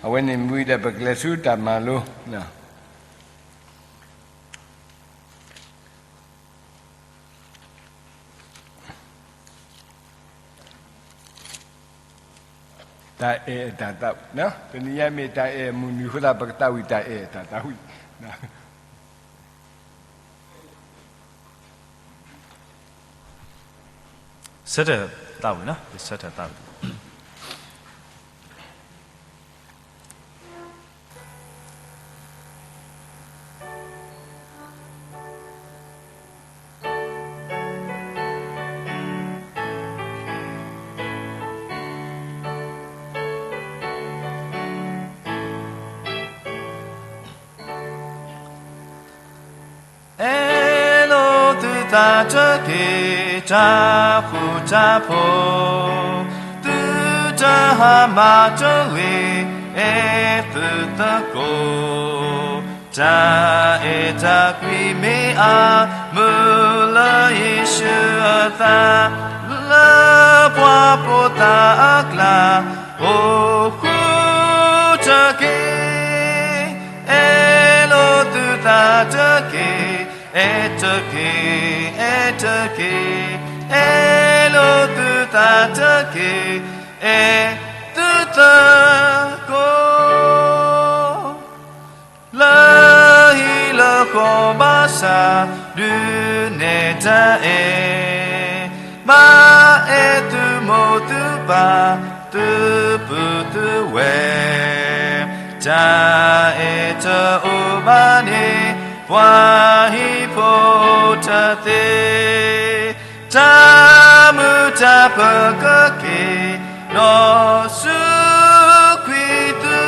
အဝဲန့ၣ်မ့ၢ်ဝံၤဒီးပကလဲၤဆူတၢ်မၤလိ တၢ်အဲၣ်အတၢ်သးဝံၣ်, တနံၤညါမ့ၢ်တၢ်အဲၣ်အမုၢ်နံၤအဃိသတး ပကသးဝံၣ်တၢ်အဲၣ်အတၢ်သးဝံၣ်. ဆၢထၢၣ်သးဝံၣ်, ဆၢထၢၣ်သးဝံၣ်. အဲၣ်လိာ်သုသးတက့ၢ်, တၢ်ဃူတၢ်ဖိး, သုတဟါမၢ်တဂ့ၤ, အဲၣ်သုသကိး, တၢ်အဲၣ်တၢ်ကွံမ့ၢ်အမုာ်လၢ ယ့ၣ်ၡူးအသး, လၢပှၤဖိသၣ်အကျါ, အိၣ်ဃူတက့ၢ်. အဲၣ်လိာ်သုသးတက့ၢ်, အဲၣ်တက့ၢ်, အဲၣ်တက့ၢ်, အဲၣ်လိာ်သုသးတက့ၢ်, အဲၣ်သုသကိး လၢဟံၣ်လၢဃီဘၣ်ဆၣ် ဒုးနဲၣ်တၢ်အဲၣ်, ဘၣ်အဲၣ်သုမိၢ်သုပၢ် သုပုၢ်သုဝဲၢ်, တၢ်အဲၣ်တအိၣ်ဘၣ်န့ၣ် ပှၤဟံၣ်ဖိတသ့, တၢ်မုာ်တၢ်ပၢၤကက့ၤ နီၢ်ဆူၣ်ခရံာ်သု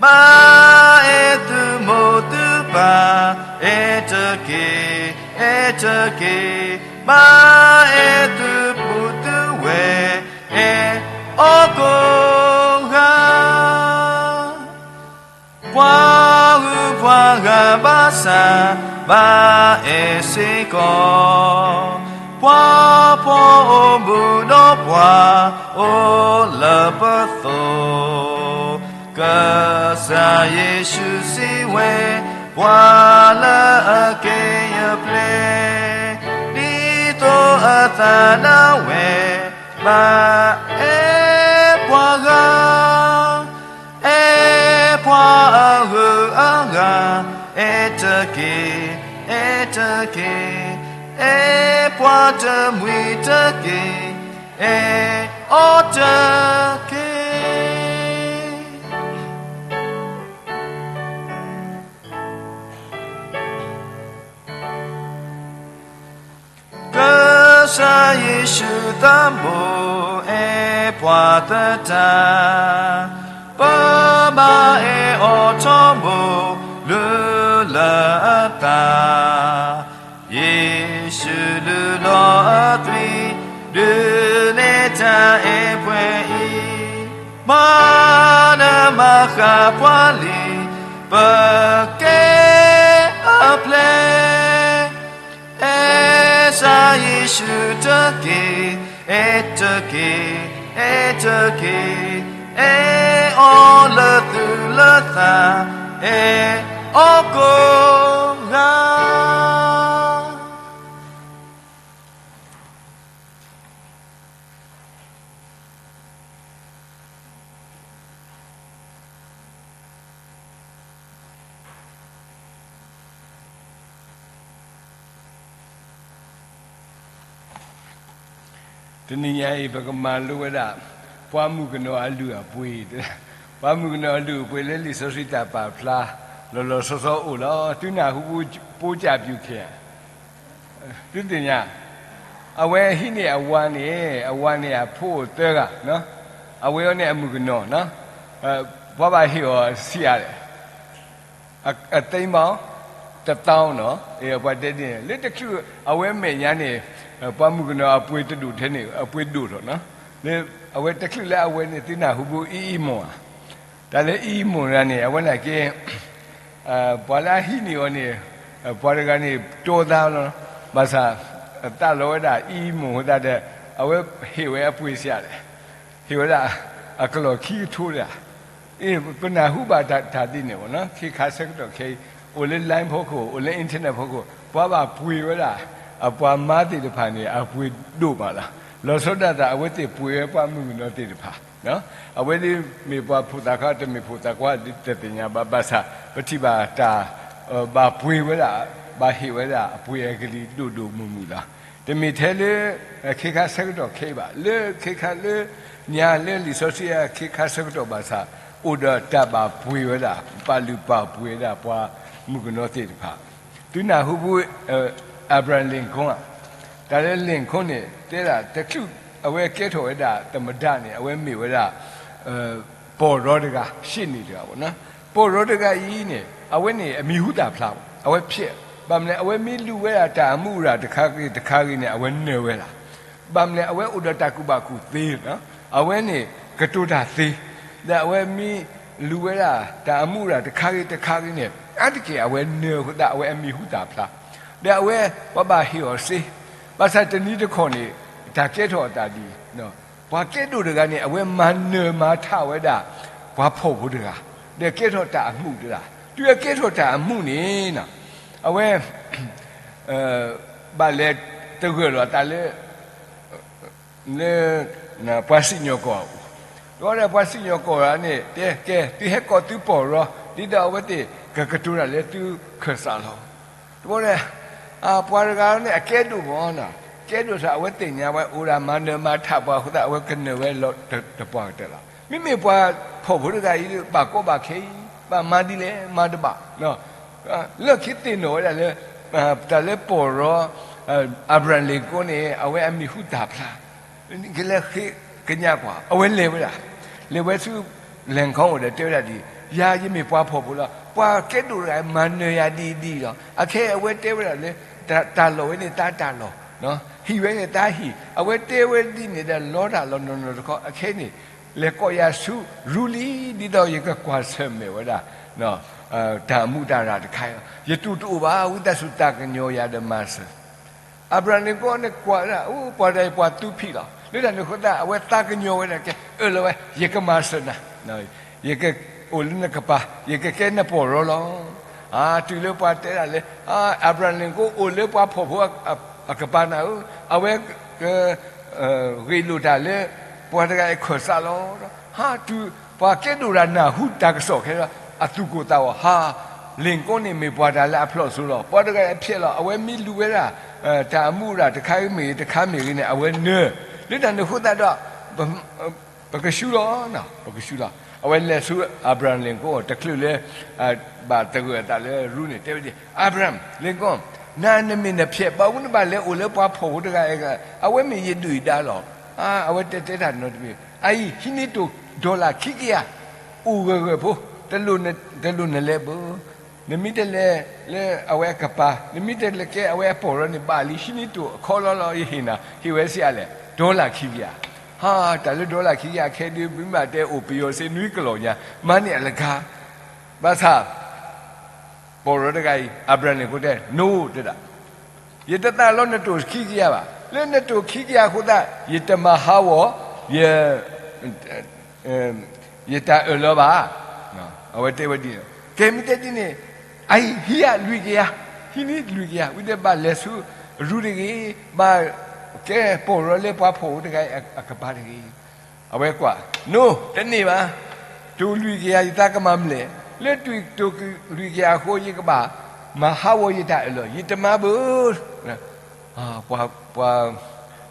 ဘၣ်အဲၣ်သုမိၢ်သုပၢ်, အဲၣ်တက့ၢ်, အဲၣ်တက့ၢ်, ဘၣ်အဲၣ်သုပုၢ်သုဝဲၢ်, အဲၣ်အီၤကိးဂၤ, ပှၤဂုၤပှၤဂၤဘၣ်ဆၣ် ဘၣ်အဲၣ်စ့ၢ်ကီး, ပှၤဖှီၣ်အိၣ်ဘူးဒီးပှၤအိၣ်လၢပသိး, ကစၢ်ယ့ၣ်ၡူးစံးဝဲ, ပှၤလၢအက့ၢ်အပျဲၢ်, ဒ်သိးအသးဒၣ်ဝဲ, ဘၣ်အဲၣ်ပှၤဂၤ, အဲၣ်ပှၤအဂုၤအဂၤ, အဲၣ်တက့ၢ်, အဲၣ်တက့ၢ်, အဲၣ်ပှၤတမှံၤတက့ၢ်, အဲၣ်အီၤတက့ၢ်. ကစၢ်ယ့ၣ်ၡူးသးဘိအဲၣ်ပှၤသတး, ပဘၣ်အဲၣ်အီၤထီဘိလုၢ်လၢအသး, ယ့ၣ်ၡူးလုၢ်လီၤအသွံၣ် ဒုးနဲၣ်တၢ်အဲၣ်ပှဲၤအံၤ, မၤနၢၤမၤဃၣ်ပှၤလံ, ပက့ၢ်အပျဲၢ် အဲၣ်စၢ်ယ့ၣ်ၡူးတက့ၢ်, အဲၣ်တက့ၢ်, အဲၣ်တက့ၢ်, အဲၣ်အီၤလၢသူၣ်လၢသး, အဲၣ်အီၤကိးဂၤ. တနံၤညါအံၤ ပကမၤလိဝဲဒၣ် ပှၤမုၣ်ကနီၤအလုၢ်အပှ့ၤ, ပှၤမုၣ်ကနီၤအလုၢ်အပှ့ၤလၢလံာ်စီဆှံတၢ်ပာ်ဖျါ လီၤလီၤဆီဆီအိၣ်လီၤ. သုနၢ်ဟူ ပိကၠၣ်ပျူၢ်ခ့ၣ် သုသ့ၣ်ညါ, အဝဲဟံးန့ၢ်အဝၤန့ၣ်, အဝၤန့ၣ်အဖိအိၣ်သၢဂၤ, အဝဲအံၤန့ၣ်အမုၣ်ကနီၤ, ပှၤဘၣ်ဟ့ၣ်အီၤဆံးအါလဲၣ်, အသ့မး, တသီနီၤ, ပှၤတဲဒ်န့ၣ် လၢတချုးအဝဲမဲာ်ညါန့ၣ်, ပှၤမုၣ်ကနီၤအပှ့ၤတဒိၣ်ထဲန့ၣ် အပှ့ၤဒိၣ်ထီၣ်နီၤ, လၢအဝဲတချုးလၢအဝဲန့ၣ် သုနၢ်ဟူဘိအံအံမိၢ်ဧါ, တၢ်လၢအံအံမိၢ်တဂၤန့ၣ် အဝဲန့ၣ်က့ ပှၤလၢအဟံးန့ၢ်အီၤန့ၣ်, ပှၤတဂၤန့ၣ် တီသးလီၤ, ဘၣ်ဆၣ် သးလီၤဝဲဒၣ်အံမုၢ်အဃိသတးဒီး, အဝဲဟ့ၣ်ဝဲအပှ့ၤဆံးအါလဲၣ်, ဟ့ၣ်ဝဲဒၣ် အကလီၢ်ခံကထိဒၣ်, အ့ၣ် ပနၢ်ဟူဘၣ်တၢ်ဒ်န့ၣ်ဘၣ်နီၤ, ခ့ခါဆၢကတီၢ်ခဲအံၤ အိၣ်လၢ line ဖီခိၣ် အိၣ်လၢ internet ဖီခိၣ် ပှၤဘၣ်ပှ့ၤဝဲဒၣ် အပှၤမါသ့ၣ်တဖၣ်န့ၣ် အပှ့ၤဒိၣ်မးလီၤ. လီၤဆီဒၣ်တၢ် အဝဲသ့ၣ်ပှ့ၤဝဲပှၤမုၣ်ကနီၤသ့ၣ်တဖၣ် အဝဲဒၣ်မ့ၢ်ပှၤဖိသၣ်ခွါ တမ့ၢ်ဖိသၣ်ခွါ တသ့ၣ်ညါဘၣ် ဘၣ်ဆၣ် ပထံၣ်ဘၣ်တၢ် ဘၣ်ပှ့ၤဝဲဒၣ် ဘၣ်ဟ့ၣ်ဝဲဒၣ် အပှ့ၤအကလံၤဒိၣ်ဒိၣ်မုၢ်မုၢ်လီၤ. တမ့ၢ်ထဲလၢ ခ့ခါဆၢကတီၢ်ခဲအံၤဘၣ်, လၢခ့ခါလၢ ညါလၢလံာ်စီဆှံအခ့ခါဆၢကတီၢ်ဘၣ်ဆၣ် အိၣ်ဒီးတၢ်ဘၣ်ပှ့ၤဝဲဒၣ် ပာ်လုၢ်ပာ်ပှ့ၤဝဲဒၣ်ပှၤမုၣ်ကနီၤသ့ၣ်တဖၣ် သုနၢ်ဟူဖဲ Abraham Lincoln ဧါ, တၢ်လၢ Lincoln န့ၣ် တဲဒၣ်တချုးအဝဲကဲထီၣ်ဝဲဒၣ်သမ္မတန့ၣ် အဝဲမ့ၢ်ဝဲဒၣ် ပီၢ်ရီတဂၤ ရှ့နေတဂၤဘၣ်နီၤ. ပီၢ်ရီတဂၤအံၤန့ၣ် အဝဲန့ၣ်အမံၤဟူသၣ်ဖျါဘၣ်, အဝဲဖျဲး, ဘၣ်မနုၤလဲၣ် အဝဲမ့ၢ်လူၤဝဲဒၣ်တၢ်အမူအရၣ်တခါဂ့ၤတခါဂ့ၤန့ၣ် အဝဲနၢၤဝဲဒၣ် ဘၣ်မနုၤလဲၣ် အဝဲအိၣ်ဒီးတၢ်ကူၣ်ဘၣ်ကူၣ်သ့, အဝဲန့ၣ် ကတိၤတၢ်သ့, ဒီးအဝဲမ့ၢ်လူၤဝဲဒၣ်တၢ်အမူအရၣ်တခါဂ့ၤတခါဂ့ၤန့ၣ် အါတက့ၢ်အဝဲနၢၤအဃိသတး အဝဲအမံၤဟူသၣ်ဖျါ, ဒီးအဝဲ ပှၤဘၣ်ဟ့ၣ်အီၤစ့, ဘၣ်ဆၣ်တနံၤတခီန့ၣ် တၢ်ကဲထီၣ်အသးဒ်အံၤ, ပှၤကဲဒိၣ်တဂၤန့ၣ် အဝဲမၤနၢၤမၤထးဝဲဒၣ် ပှၤဖှီၣ်ဖိတဂၤ, ဒီးကဲထီၣ်တၢ်အမူးတဂၤ, တုၤအကဲထီၣ်တၢ်အမူးန့ၣ် အဝဲ ဘၣ်လဲၤသဂၢၢ်လီၤအသးလၢ လၢ ပှၤစံၣ်ညီၣ်ကွီၢ်အအိၣ်, တဘျီဒီးပှၤစံၣ်ညီၣ်ကွီၢ်န့ၣ် တဲ ကဲ သုဟဲကိးသုပီၢ်ရီ ဒ်သိးအဝဲသ့ၣ်ကကတိၤတၢ်လၢသုခၢၣ်စးလီၤ. တဘျီဒီး ပှၤတဂၤန့ၣ် အကဲဒိၣ်မး, ကဲဒိၣ်စ့ၢ် အဝဲသ့ၣ်ညါဝဲ အိၣ်ဒၣ်မၤနၢၤမၤထးပှၤအဃိသတး အဝဲကနၢၤဝဲလီၤတပှၢ်ကတၢၢ်လီၤ. မ့မ့ၢ်ပှၤဖှီၣ်ဖိတဂၤအံၤ ဘၣ်ကီဘၣ်ခဲအံၤ ဘၣ်မၤဒ်လဲၣ်မၤတဘၣ်, လၢခံသ့ၣ်နီၣ်ဝဲဒၣ်လၢ တၢ်လၢပီၢ်ရီ Abraham Lincoln န့ၣ် အဝဲအမံၤဟူသၣ်ဖျါ ကလဲၤဃ့ကညးကွၢ် အဝဲလဲၤဝဲဒၣ်, လဲၤဝဲဆူ Lincoln အိၣ်ဒီးတဲဝဲဒၣ်ဒ်အံၤ, ယၤယမ့ၢ်ပှၤဖှီၣ်ဖိလီၤ. ပှၤကဲဒိၣ်တဂၤမၤနၢၤယၤဒ်အံၤဒ်အံၤလီၤ. အခဲအံၤအဝဲတဲဝဲဒၣ်လၢ တၢ်လီၢ်ဝဲန့ၣ် တၢ်တၢ်လီၢ်, ဟံၣ်ဝဲန့ၣ်တၢ်ဟံၣ်, အဝဲတဲဝဲဒ်န့ၣ်ဒီး လီတၢ်လီၢ်နီၢ်နီၢ်တခီ အခဲအံၤန့ၣ် လဲၤကိးယၤဆူရူလံ ဒ်သိးယကကွၢ်ဆၢၣ်မဲာ်ဝဲဒၣ် တၢ်အမူးတၢ်ရၣ်တခါအံၤလီၤ. ယတူၢ်တအိၣ်ဘၣ် ဝံသးစူၤသးကညီၤယၤဒီးမၤစၢၤ Abraham Lincoln န့ၣ်ကွၢ်ဒၣ် အိၣ် ပှၤတဂၤအံၤပှၤသူဖံးလီၤ. လၢတၢ်န့ၣ်အဃိသတး အဝဲသးကညီၤဝဲဒၣ် ကဲ အၢၣ်လီၤဝဲ ယကမၤစၢၤနၤ, ယကအိၣ်လၢနကပၤ ယကကဲနပီၢ်ရီလီၤ. အတုၤလၢပှၤတဲဒၣ်လၢ Abraham Lincoln အိၣ်လၢပှၤဖှီၣ်ဖိအကပၤနၤဧၢ, အဝဲ ဂ့ၢ်လိာ်တၢ်လၢ ပှၤတဂၤအံၤခၢၣ်စးလီၤ. ဟါတုၤ ပှၤကဲဒိၣ်တဂၤနၢ်ဟူတၢ်ကစီၣ်ခဲလၢာ် အသူၣ်ကိၢ်သးဂီၤ ဟါ Lincoln န့ၣ်မ့ၢ်ပှၤတဂၤလၢအဖျိးစိလီၤ. ပှၤတဂၤအံၤဖျဲးလီၤ အဝဲမ့ၢ်လူၤဝဲဒၣ် တၢ်အမူးအရၣ်တခါဂ့ၤမ့ၢ်ဂ့ၤတခါမ့ၢ်ဂ့ၤန့ၣ် အဝဲနၢၤ လၢတၢ်န့ၣ်အဃိသတးဒီး ပကဆူလီၤ, ပကဆူလီၤ. အဝဲလဲၤဆူ Abraham Lincoln တချုးလၢ ဘၣ်သဂၢၢ်အသးလၢရူန့ၣ် တဲဝဲဒ် Abraham Lincoln နၤနမ့ၢ်နဖျဲး ဘၣ်မနုၤနဘၣ်လဲၤအိၣ်လၢပှၤဖှီၣ်ဖိတဂၤအံၤ, အဝဲမ့ၢ်ယဒုၣ်ယဒါလီၤ. အဝဲတဲတဲတၢ်နီတမံၤ အအံၤ ဟံးန့ၢ်တိၢ် dollar ခံကယၤ အိၣ်ဂၢၢ်ဂၢၢ်ဖိ, တလိၣ်နလဲၤဘၣ်. နမ့ၢ်တလဲၤလၢအဝဲအကပၤ, နမ့ၢ်တလဲၤကဲအဝဲအပီၢ်ရီန့ၣ်ဘၣ်လံ, ဟံးန့ၢ်တိၢ်အခီလီလီၤ ယဟ့ၣ်နၤ, ဟ့ၣ်ဝဲဆံးအါလဲၣ်, dollar ခံကယၤ. ဟါ တၢ်လၢ dollar ခံကယၤခဲဒုး မ့ၢ်ဘၣ်တဲအိၣ်ပယီၤစ့နွံကလီၢ်ညါ, မၤန့ၢ်အလၢ်ဂၤ ဘၣ်ဆၣ် ပီၢ်ရီတဂၤအံၤ Abraham Lincoln တဲ no တဲဒၣ်, ယတသးလီနတိၢ်ခံကယၤဘၣ်, လၢနတိၢ်ခံကယၤအဃိသတး ယတမၤဟးဂီၤ ယ ယတၢ်အၢၣ်လီၤဘၣ်. အဝဲတဲဝဲဒ်န့ၣ်, ကဲမ့ၢ်တဲဒ်န့ၣ် အအံၤ ဟံးယၤလွံၢ်ကယၤ, ဟံးန့ၢ်လွံၢ်ကယၤ, ဝံၤဒီးဘၣ်လဲၤဆူရူတဂ့ၤ, ဘၣ်ကဲပီၢ်ရီလၢပှၤဖှီၣ်ဖိတဂၤအံၤအကပၤတဂ့ၤ. အဝဲကွၢ် no တန့ၢ်ဘၣ်, တိၢ်လွံၢ်ကယၤယသးကမၤမနုၤလဲၣ်, လၢတုၤတိၢ်လွံၢ်ကယၤအဃိ ယကဘၣ်မၤဟးဂီၤယတၢ်အၢၣ်လီၤ, ယတမၤဘၣ်. ပှၤ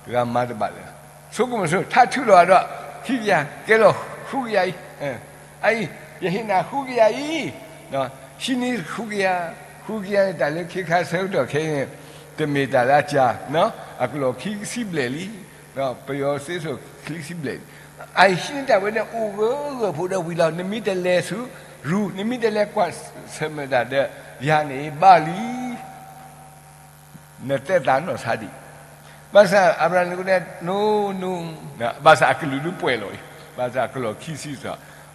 တဂၤမၤတဘၣ်လၢၤ, ဆိကမိၣ်ဆိ ထါထုးလီၤဒီး ခံကယၤ ကဲလီၤဃုကယၤအံၤ, အအံၤ ယဟ့ၣ်နၤဃုကယၤအံၤ, ဟံးန့ၢ်ဃုကယၤ, ဃုကယၤန့ၣ် တၢ်လၢခ့ခါဆၢကတီၢ်ခဲအံၤန့ၣ် တမ့ၢ်တၢ်လၢအစှၤ, အကလီၢ်ခံဆံဘျဲၣ်လံ, ပယီၤစ့စိၤခံဆံဘျဲၣ်လံ. အအံၤဟံးန့ၢ်တၢ်ဝဲန့ၣ် အိၣ်ဂၢၢ်ဂၢၢ်ဖိဒီးဝံၤလီၤ, နမ့ၢ်တလဲၤဆူရူ, နမ့ၢ်တလဲၤကွၢ်ဆၢၣ်မဲာ်တၢ်ဒီးယၤန့ၣ် ဘၣ်လံ. နသဲသးနီၢ်ဆါဒံး, ဘၣ်ဆၣ် Abraham Lincoln တဲ no no, ဘၣ်ဆၣ်အကလုၢ်ဒုးပှဲၤလီၤအံၤ, ဘၣ်ဆၣ်အကလီၢ်ခံဆံစှၤ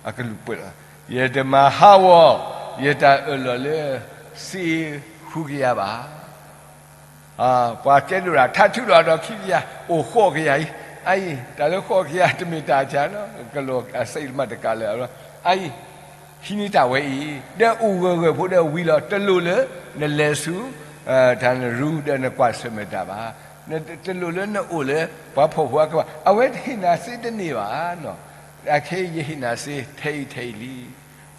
အကလုၢ်ပှဲၤလီၤ, ယတမၤဟးဂီၤ ယတၢ်အၢၣ်လီၤလၢ စ့ဃုကယၤဘၣ်. ပှၤကဲဒိၣ်တၢ် ထါထုးလီၤဒီးခံကယၤ အိၣ်ဃိးကယၤအံၤ, အအံၤ တၢ်လၢဃိးကယၤတမ့ၢ်တၢ်အစှၤနီၤ, ကလီၤအစံးတမးတကးလၢၤ, အအံၤ ဟံးန့ၢ်တၢ်ဝဲအံၤ ဒီးအိၣ်ဂၢၢ်ဂၢၢ်ဖိဒီးဝံၤလီၤ. တလိၣ်လၢနလဲၤဆူ တၢ်နရူဒီးနကွၢ်ဆၢၣ်မဲာ်တၢ်ဘၣ်. တလိၣ်လၢနအိၣ်လၢပှၤဖှီၣ်ဖိအကပၤ, အဝဲဟ့ၣ်နၤစ့တန့ၢ်ဘၣ်နီၤ. အခဲအံၤ ယဟ့ၣ်နၤစ့ထဲအံၤထဲအံၤလံ.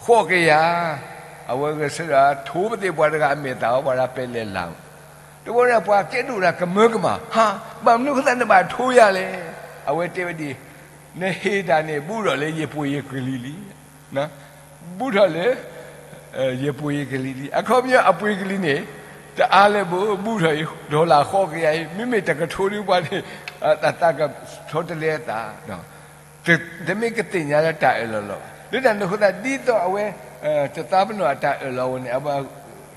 ဃိးကယၤ, အဝဲဂဲၤဆၢထၢၣ်ထိပသ့ၣ်ပှၤတဂၤအမဲာ်သၣ်ဝဲ ပှၤဒၣ်ပဲလဲၤလၢ်, တဝဲဒၣ်ပှၤကဲဒိၣ်တၢ်ကမၢကမၣ်, ဟါ, ဘၣ်မနုၤအဃိသတးနဘၣ်ထိယၤလဲၣ်. အဝဲတဲဝဲဒ်အံၤ, နဟ့ၣ်တၢ်န့ၣ် ဘူးထီၣ်လၢယပှ့ၤယကလံၤလံ. ဘူးထီၣ်လၢ ယပှ့ၤယကလံၤလံ. အခီပညီအပှ့ၤကလံၤန့ၣ် တအါလၢၤဘၣ်, ဘူးထီၣ်အံၤ dollar ဃိးကယၤအံၤ မ့မ့ၢ်တကထိဒုးပှၤန့ၣ် အသးကထီတလဲအသး တမ့ၢ်ကသ့ၣ်ညါလၢတၢ်အၢၣ်လီၤလီၤဘၣ်. လၢတၢ်န့ၣ်အဃိသတး ဒ်သိးအဝဲ တသးပ့ၤနီၣ်အတၢ်အၢၣ်လီၤအဂီၢ်န့ၣ် အဝဲ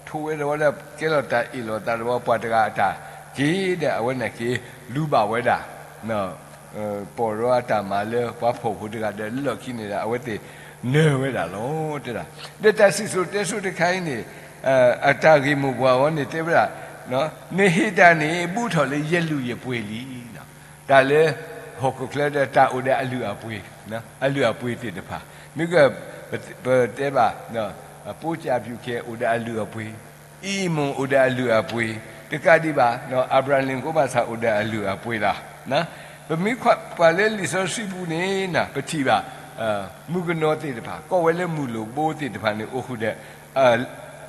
ထိးဝဲဒီးဝဲဒၣ်ကဲလီၤတၢ်အ့ၣ်လိာ်သးဒီးပှၤတဂၤအတၢ်က့ၤဒီး အဝဲန့ၣ်က့ၤလူၤဘၣ်ဝဲဒၣ် ပီၢ်ရီအတၢ်မၤလၢပှၤဖှီၣ်ဖိတဂၤဒီး လၢလီၢ်ခံန့ၣ်ဒီး အဝဲသ့ၣ်နၢၤဝဲဒၣ်လီၤ တဲဒၣ်. ဒီးတၢ်စံၣ်စိၤတဲစိၤတခါအံၤန့ၣ် အတၢ်ဂ့ၢ်မိၢ်ပှၢ်အဂီၢ်န့ၣ်တဲဝဲဒၣ်, နဟ့ၣ်တၢ်န့ၣ် ဘူးထီၣ်လၢယလုၢ်ယပှ့ၤလံ. တၢ်လၢဟီၣ်ခိၣ်ချၢဒီးတၢ်အိၣ်ဒီးအလုၢ်အပှ့ၤ, အလုၢ်အပှ့ၤသ့ၣ်တဖၣ်, မ့ၢ်က ပတဲဘၣ် ပိကၠၣ်ပျူၢ်ခဲ အိၣ်ဒီးအလုၢ်အပှ့ၤ, အံၣ်မိၣ်အိၣ်ဒီးအလုၢ်အပှ့ၤ, တကးဒံးဘၣ် အၤဘြၤလ့ၣ်ကိးဘၣ်ဆၣ်အိၣ်ဒီးအလုၢ်အပှ့ၤလီၤ. ပမ့ၢ်ကွၢ်လၢလံာ်စီဆှံပူၤန့ၣ် ပထံၣ်ဘၣ် မုၣ်ကနီၤသ့ၣ်တဖၣ် ကိးဝဲလၢမုၢ်လိၣ်ဘိသ့ၣ်တဖၣ်န့ၣ် အိၣ်ဃုာ်ဒီး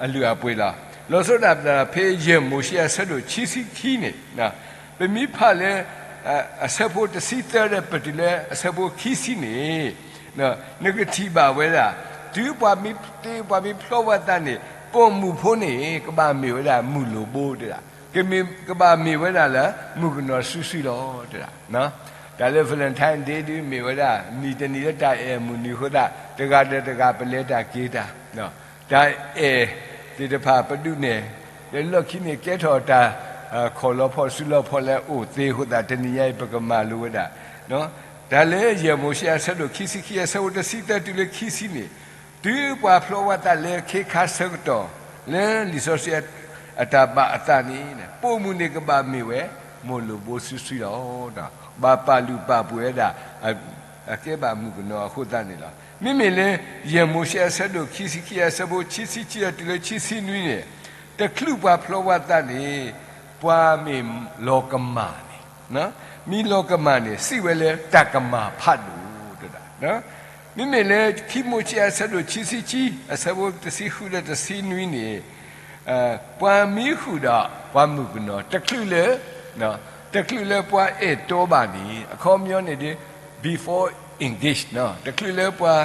အလုၢ်အပှ့ၤလီၤ. လီၤဆီဒၣ်တၢ်ဖဲယဲၢ်မိၤၡ့အဆၢဒိၣ်ခံဆံခံန့ၣ် ပမ့ၢ်ဖးလၢ အဆၢဖိတဆံသၢဒီးပတုၤလၢအဆၢဖိခံဆံန့ၣ် နကထံၣ်ဘၣ်ဝဲဒၣ် တုၤပှၤမ့ၢ်တ့ပှၤမ့ၢ်ဖျီဝဲသးန့ၣ် ပိာ်မုၣ်ဖိန့ၣ် ကဘၣ်မ့ၢ်ဝဲဒၣ်မုၢ်လိၣ်ဘိတဲဒၣ်, ကမ့ၢ်ကဘၣ်မ့ၢ်ဝဲဒၣ်လၢမုၣ်ကနီၤစုဆှံလီၤတဲဒၣ်. တၢ်လၢ Valentine Day ဒုးမ့ၢ်ဝဲဒၣ် နံၣ်တနံၣ်လၢတၢ်အဲၣ်မုၢ်နံၤအဃိသတး တဂၤဒီးတဂၤပလဲၤတၢ်က့ၤတၢ် တၢ်အဲၣ်သ့ၣ်တဖၣ်ပဒုးနဲၣ်, လၢလီၢ်ခံန့ၣ် ကဲထီၣ်တၢ် ခီၣ်လီၤဖီၣ်စုလီၤဖီၣ်လၢအအိၣ်သ့အဃိသတး တနံၤညါအံၤ ပကမၤလိဝဲဒၣ် တၢ်လၢယဲၢ်မိၤၡ့အဆၢဒိၣ်ခံဆံခံ အဆၢဖိတဆံသၢတုၤလၢခံဆံန့ၣ်, တုၤပှၤဖျီဝဲသးလၢခ့ခါဆၢကတီၢ် လၢလံာ်စီဆှံအတၢ်ဘၣ်အသးန့ၣ် ပိာ်မုၣ်န့ၣ်ကဘၣ်မ့ၢ်ဝဲ မိၢ်လိၣ်ဘိစုဆှံလီၤ. ဘၣ်ပာ်လုၢ်ပာ်ပှ့ၤဝဲဒၣ် အကဲဘၣ်မုၣ်ကနီၤအဃိသတးန့ၣ်လီၤ. မ့မ့ၢ်လၢ ယဲၢ်မိၤၡ့အဆၢဒိၣ်ခံဆံခံ အဆၢဖိခံဆံခံတုၤလၢခံဆံနွံန့ၣ်, တချုးပှၤဖျီဝဲသးန့ၣ် ပှၤမ့ၢ်လီၤကမၣ်န့ၣ်, မ့ၢ်လီၤကမၣ်န့ၣ် စံးဝဲလၢတၢ်ကမၣ်ဖးဒိၣ်တဒၣ်. မ့မ့ၢ်လၢခံမိၤၡ့အဆၢဒိၣ်ခံဆံခံ အဆၢဖိတဆံဃုဒီးတဆံနွံန့ၣ်, ပှၤမံဃုာ်ဒီးပှၤမုၣ်ကနီၤ တချုးလၢ တချုးလၢပှၤအဲၣ်တီဘၣ်န့ၣ် အခီပညီန့ၣ်ဒီး before engage တချုးလၢပှၤ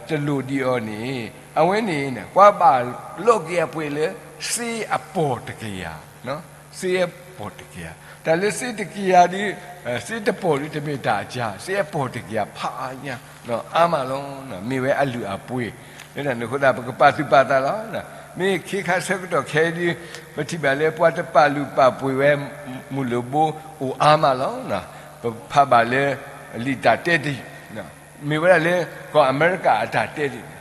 တလိၣ်ဒံးအီၤန့ၣ် အဝဲန့ၣ် ပှၤဘၣ်လိးက့ၤအပှ့ၤလၢ စ့အပီၢ်တကယၤ, စ့အပီၢ်တကယၤ, တၢ်လၢစ့တကယၤဒီး စ့တပီၢ်ဒီးတမ့ၢ်တၢ်အစှၤ, စ့အပီၢ်တကယၤဖးအါညါ အါမးလီၤ. မ့ၢ်ဝဲအလုၢ်အပှ့ၤ, လၢတၢ်န့ၣ်အဃိသတး ပကပာ်သူၣ်ပာ်သးလီၤ. မ့ၢ်ခ့ခါဆၢကတီၢ်ခဲအံၤဒီး ပထံၣ်ဘၣ်လၢပှၤတပာ်လုၢ်ပာ်ပှ့ၤဝဲ မုၢ်လိၣ်ဘိအိၣ်အါမးလီၤ. ပဖးဘၣ်လၢ လံာ်တၢ်တဲတယုၢ်, မ့ၢ်ဝဲဒၣ်လၢ ကီၢ်အမဲရကၤအတၢ်တဲတယုၢ်န့ၣ်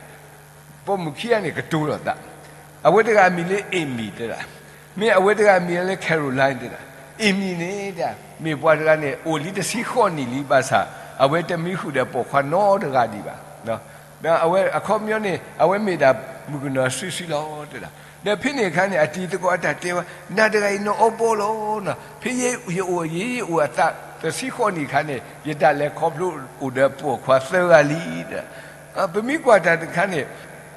ပိာ်မုၣ်ခံဂၤန့ၣ်ကတိၤလိာ်သး, အဝဲတဂၤအမံၤလၢ Amy တဲဒၣ်, မ့ၢ်အဝဲတဂၤအမံၤလၢ Caroline တဲဒၣ်, Amy န့ၣ် မ့ၢ်ပှၤတဂၤန့ၣ် အိၣ်လံတဆံဃိးနံၣ်လံဘၣ်ဆၣ် အဝဲတမံဃုာ်ဒီးပိာ်ခွါနီတဂၤဒံးဘၣ်. ဒီးအဝဲအခီပညီန့ၣ် အဝဲမ့ၢ်ဒၣ်မုၣ်ကနီၤစုဆှံလီၤတဲဒၣ်. ဒီးဖဲန့ၣ်အခါန့ၣ် အတံၤသကိးအတၢ်တဲဝဲ, နၤတဂၤအံၤနအီပီလီၤ. ဖဲယဲယအိၣ် ယအိၣ်အသးတဆံဃိးနံၣ်အခါန့ၣ် ယတၢ်လဲၤခီဖျိအိၣ်ဒီးပိာ်ခွါသၢဂၤလံ ပမ့ၢ်ကွၢ်တၢ်တခါန့ၣ်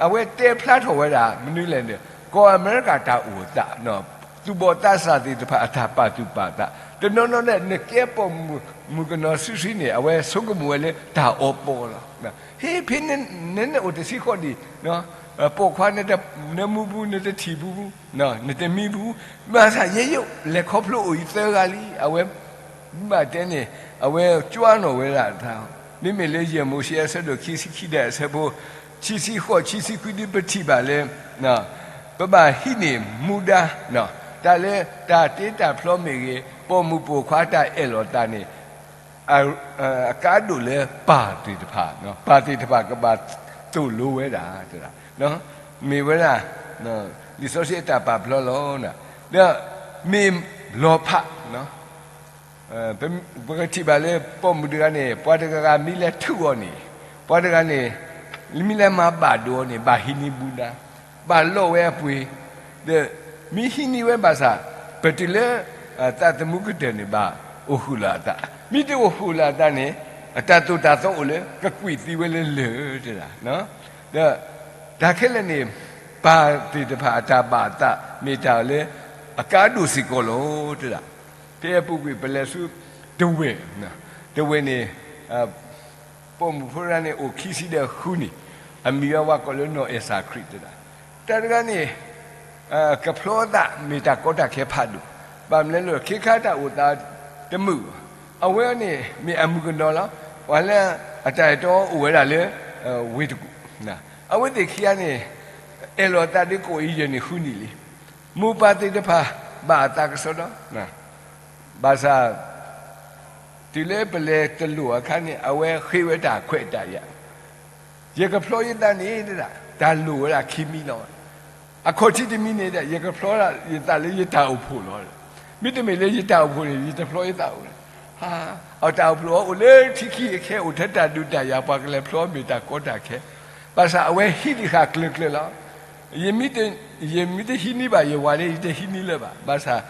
အဝဲတဲဖျါထီၣ်ဝဲဒၣ် မနုၤလဲၣ်န့ၣ် ကီၢ်အမဲရကၤတၢ်အိၣ်သး သူၣ်ဘီၣ်သးစၢ်သ့ၣ်တဖၣ်အတၢ်ပာ်သူၣ်ပာ်သး တနီၤနီၤန့ၣ် နကဲပိာ်မုၣ်ကနီၤစုဆှံန့ၣ် အဝဲဆိကမိၣ်ဝဲလၢတၢ်အီပီလီၤ. ဟ့ ဖဲနအိၣ်တဆံဃိးနံၣ် ပိာ်ခွါ နမူပူၤ နတထံၣ်ပူၤ နတမံပူၤ ဘၣ်ဆၣ်ယဲယလဲၤခီဖျိအိၣ်အံၤသၢဂၤလံ အဝဲ ဘၣ်တဲန့ၣ် အဝဲကွၢ်နီၣ်ဝဲဒၣ်တၢ်, မ့မ့ၢ်လၢယဲၢ်မိၤၡ့အဆၢဒိၣ်ခံဆံခံဒီးအဆၢဖိ ခံဆံဃိး ခံဆံခွံဒ်ပထံၣ်ဘၣ်လၢ ပဘၣ်ဟံးန့ၢ်မူဒါ တၢ်လၢတၢ်တ့တၢ်ဖျီမ့ၢ်ဂ့ၤ ပိာ်မုၣ်ပိာ်ခွါတၢ်အဲၣ်လီၤသးန့ၣ် အကါဒိၣ်လၢပၢ်သ့ၣ်တဖၣ်, ပၢ်သ့ၣ်တဖၣ်ကဘၣ်သိၣ်လိဝဲဒၣ်, မ့ၢ်ဝဲဒၣ် လံာ်စီဆှံအတၢ်ပာ်ဖျါလီၤ. ဒီးမ့ၢ်လီၤဖး ပ ပကထံၣ်ဘၣ်လၢပိာ်မုၣ်တဂၤန့ၣ် ပှၤတဂၤဂၤမ့ၢ်လဲၤထုးအီၤန့ၣ်, ပှၤတဂၤန့ၣ် မ့ၢ်လဲၤမၤဘၣ်ဒိအီၤန့ၣ် ဘၣ်ဟံးန့ၢ်ဘူးနါ, ဘၣ်လိးဝဲအပှ့ၤ, ဒီးမ့ၢ်ဟံးန့ၢ်ဝဲဘၣ်ဆၣ် ပတုၤလၢ သးသမူကတၢၢ်န့ၣ် ဘၣ်အိၣ်ဃုာ်လီၤအသး, မ့ၢ်တအိၣ်ဃုာ်လီၤအသးန့ၣ် အတၢ်သိၣ်တၢ်သီအိၣ်လၢ ကကွံာ်သံဝဲလၢလၢၢ် တဲဒၣ်, ဒီးတၢ်ခဲလၢာ်န့ၣ် ပၢ်သ့ၣ်တဖၣ်အတၢ်ဘၣ်အသး မ့ၢ်တၢ်လၢအကါဒိၣ်စ့ၢ်ကီးလီၤ တဲဒၣ်. ဖဲအပူၤကွံာ်ပလဲၤဆူ တဝဲၢ်, တဝဲၢ်န့ၣ် ပိာ်မုၣ်ဖိတဂၤန့ၣ် အိၣ်ခံဆံဒီးဃုနံၣ်, အမံၤဝဲဝဲကိးလၢနီၢ်အဲၣ်စၢ်ခရံာ် တဲဒၣ်. တၢ်တဂၤန့ၣ် ကဖျီအသးမ့ၢ်တၢ်ကီတၢ်ခဲဖးဒိၣ်, ဘၣ်မနုၤလဲၣ် ခ့ခါတၢ်အိၣ်သးတမုာ်ဘၣ်. အဝဲန့ၣ်မ့ၢ်အမုၣ်ကနီၤလီၤ. ပှၤလၢအတၢ်အဲၣ်တီအိၣ်ဝဲဒၣ်လၢ ဝ့ၢ်တကူၣ်, အဝဲသ့ၣ်ခံဂၤန့ၣ် အဲၣ်လီၤအသးဒ်ကိးအံၤယဲၢ်နံၣ်ဃုနံၣ်လံ. မိၢ်ပၢ်သ့ၣ်တဖၣ် ဘၣ်အသးကစီဒီ, ဘၣ်ဆၣ် တုၤလၢပလဲၤတလိၣ်အခါန့ၣ် အဝဲဃ့ဝဲတၢ်ခွဲးတၢ်ယာ်, ယကဖျီယသးန့ၣ် တၢ်လိၣ်ဝဲဒၣ်ခံမံၤလီၤ. အခီၣ်ထံးတမံၤန့ၣ်ဒီး ယကဖျီယသးလၢယတၢ်အိၣ်ဖှိၣ်လီၤ. မ့တမ့ၢ်လၢယတၢ်အိၣ်ဖှိၣ်န့ၣ် ယတဖျီယသးအိၣ်. အတၢ်အိၣ်ဖှိၣ်အအိၣ်လၢထံခံအခဲ အိၣ်ထဲတၢ်ဒုးတၢ်ယၤ ပှၤကလဲၤဖျီမ့ၢ်တၢ်ကီတၢ်ခဲ, ဘၣ်ဆၣ်အဝဲဟံးန့ၢ်ဃာ်ကျၢၤကျၢၤလီၤ. ယမ့ၢ်တဟံးန့ၢ်ဘၣ်ယဝၤန့ၣ် ယတဟံးန့ၢ်လၢၤဘၣ်. ဘၣ်ဆၣ်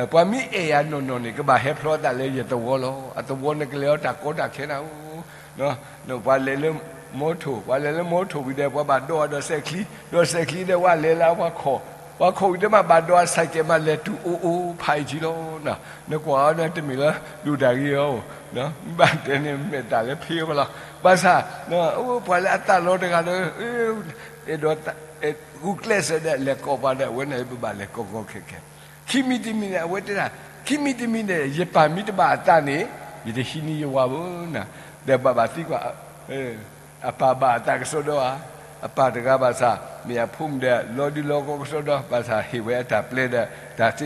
ပှၤမ့ၢ်အဲၣ်ယၤနီၢ်နီၢ်န့ၣ် ကဘၣ်ဟဲဖျီသးလၢယသဝီလီၤ. အသဝီန့ၣ်ကလဲၤအီၤတၢ်ကီတၢ်ခဲနၤဧိၤ, ပှၤလဲၤလၢ မီထိၣ်, ပှၤလဲၤလၢမီထိၣ်ဝံၤဒီး ပှၤဘၣ်ဒိးအီၤဒီးစဲးချံ, ဒီးစဲးချံဒီး ပှၤလဲၤလၢပှၤခိး, ပှၤခိးဝံၤဒီးမ့ၢ်ဘၣ်ဒိးအစဲးကဲး မ့ၢ်လဲၤတုၤအိၣ်အိၣ်ဖးအံၤကံလီၤ. နကွၢ်အီၤန့ၣ် တမ့ၢ်လၢဒိၣ်တၢ်ဂ့ၤအီၤ, မ့ၢ်ဘၣ်တဲန့ၣ် မဲာ်တၢ်လၢဖ့အီၤလီၤ. ဘၣ်ဆၣ် ပှၤလၢအသးလီတဂၤဒီး အဲၣ်ဒိး ဂုာ်ကျဲးစၢးဒီး လဲၤကိးပှၤဒီး အဝဲန့ၣ်ပဘၣ်လဲၤကိးကီခဲခဲ. ခံမံၤတမံၤန့ၣ် အဝဲတဲဒၣ်, ခံမံၤတမံၤန့ၣ် ယပၢ်မ့ၢ်တဘၣ်အသးန့ၣ် ယတဟံးန့ၢ်ယဝၤဘၣ်နၤ, ဒီးဘၣ်ဘၣ်သံကွၢ်, အပၢ်ဘၣ်အသးကစီဒီဧါ, အပၢ်တဂၤဘၣ်ဆၣ် မ့ၢ်အဖိမုၣ်ဒီး လီၤဒုးလီၤကီကစီဒီ ဘၣ်ဆၣ်ဟ့ၣ်ဝဲအတၢ်ပျဲဒီး တၢ်သ့တၢ်ဘျီ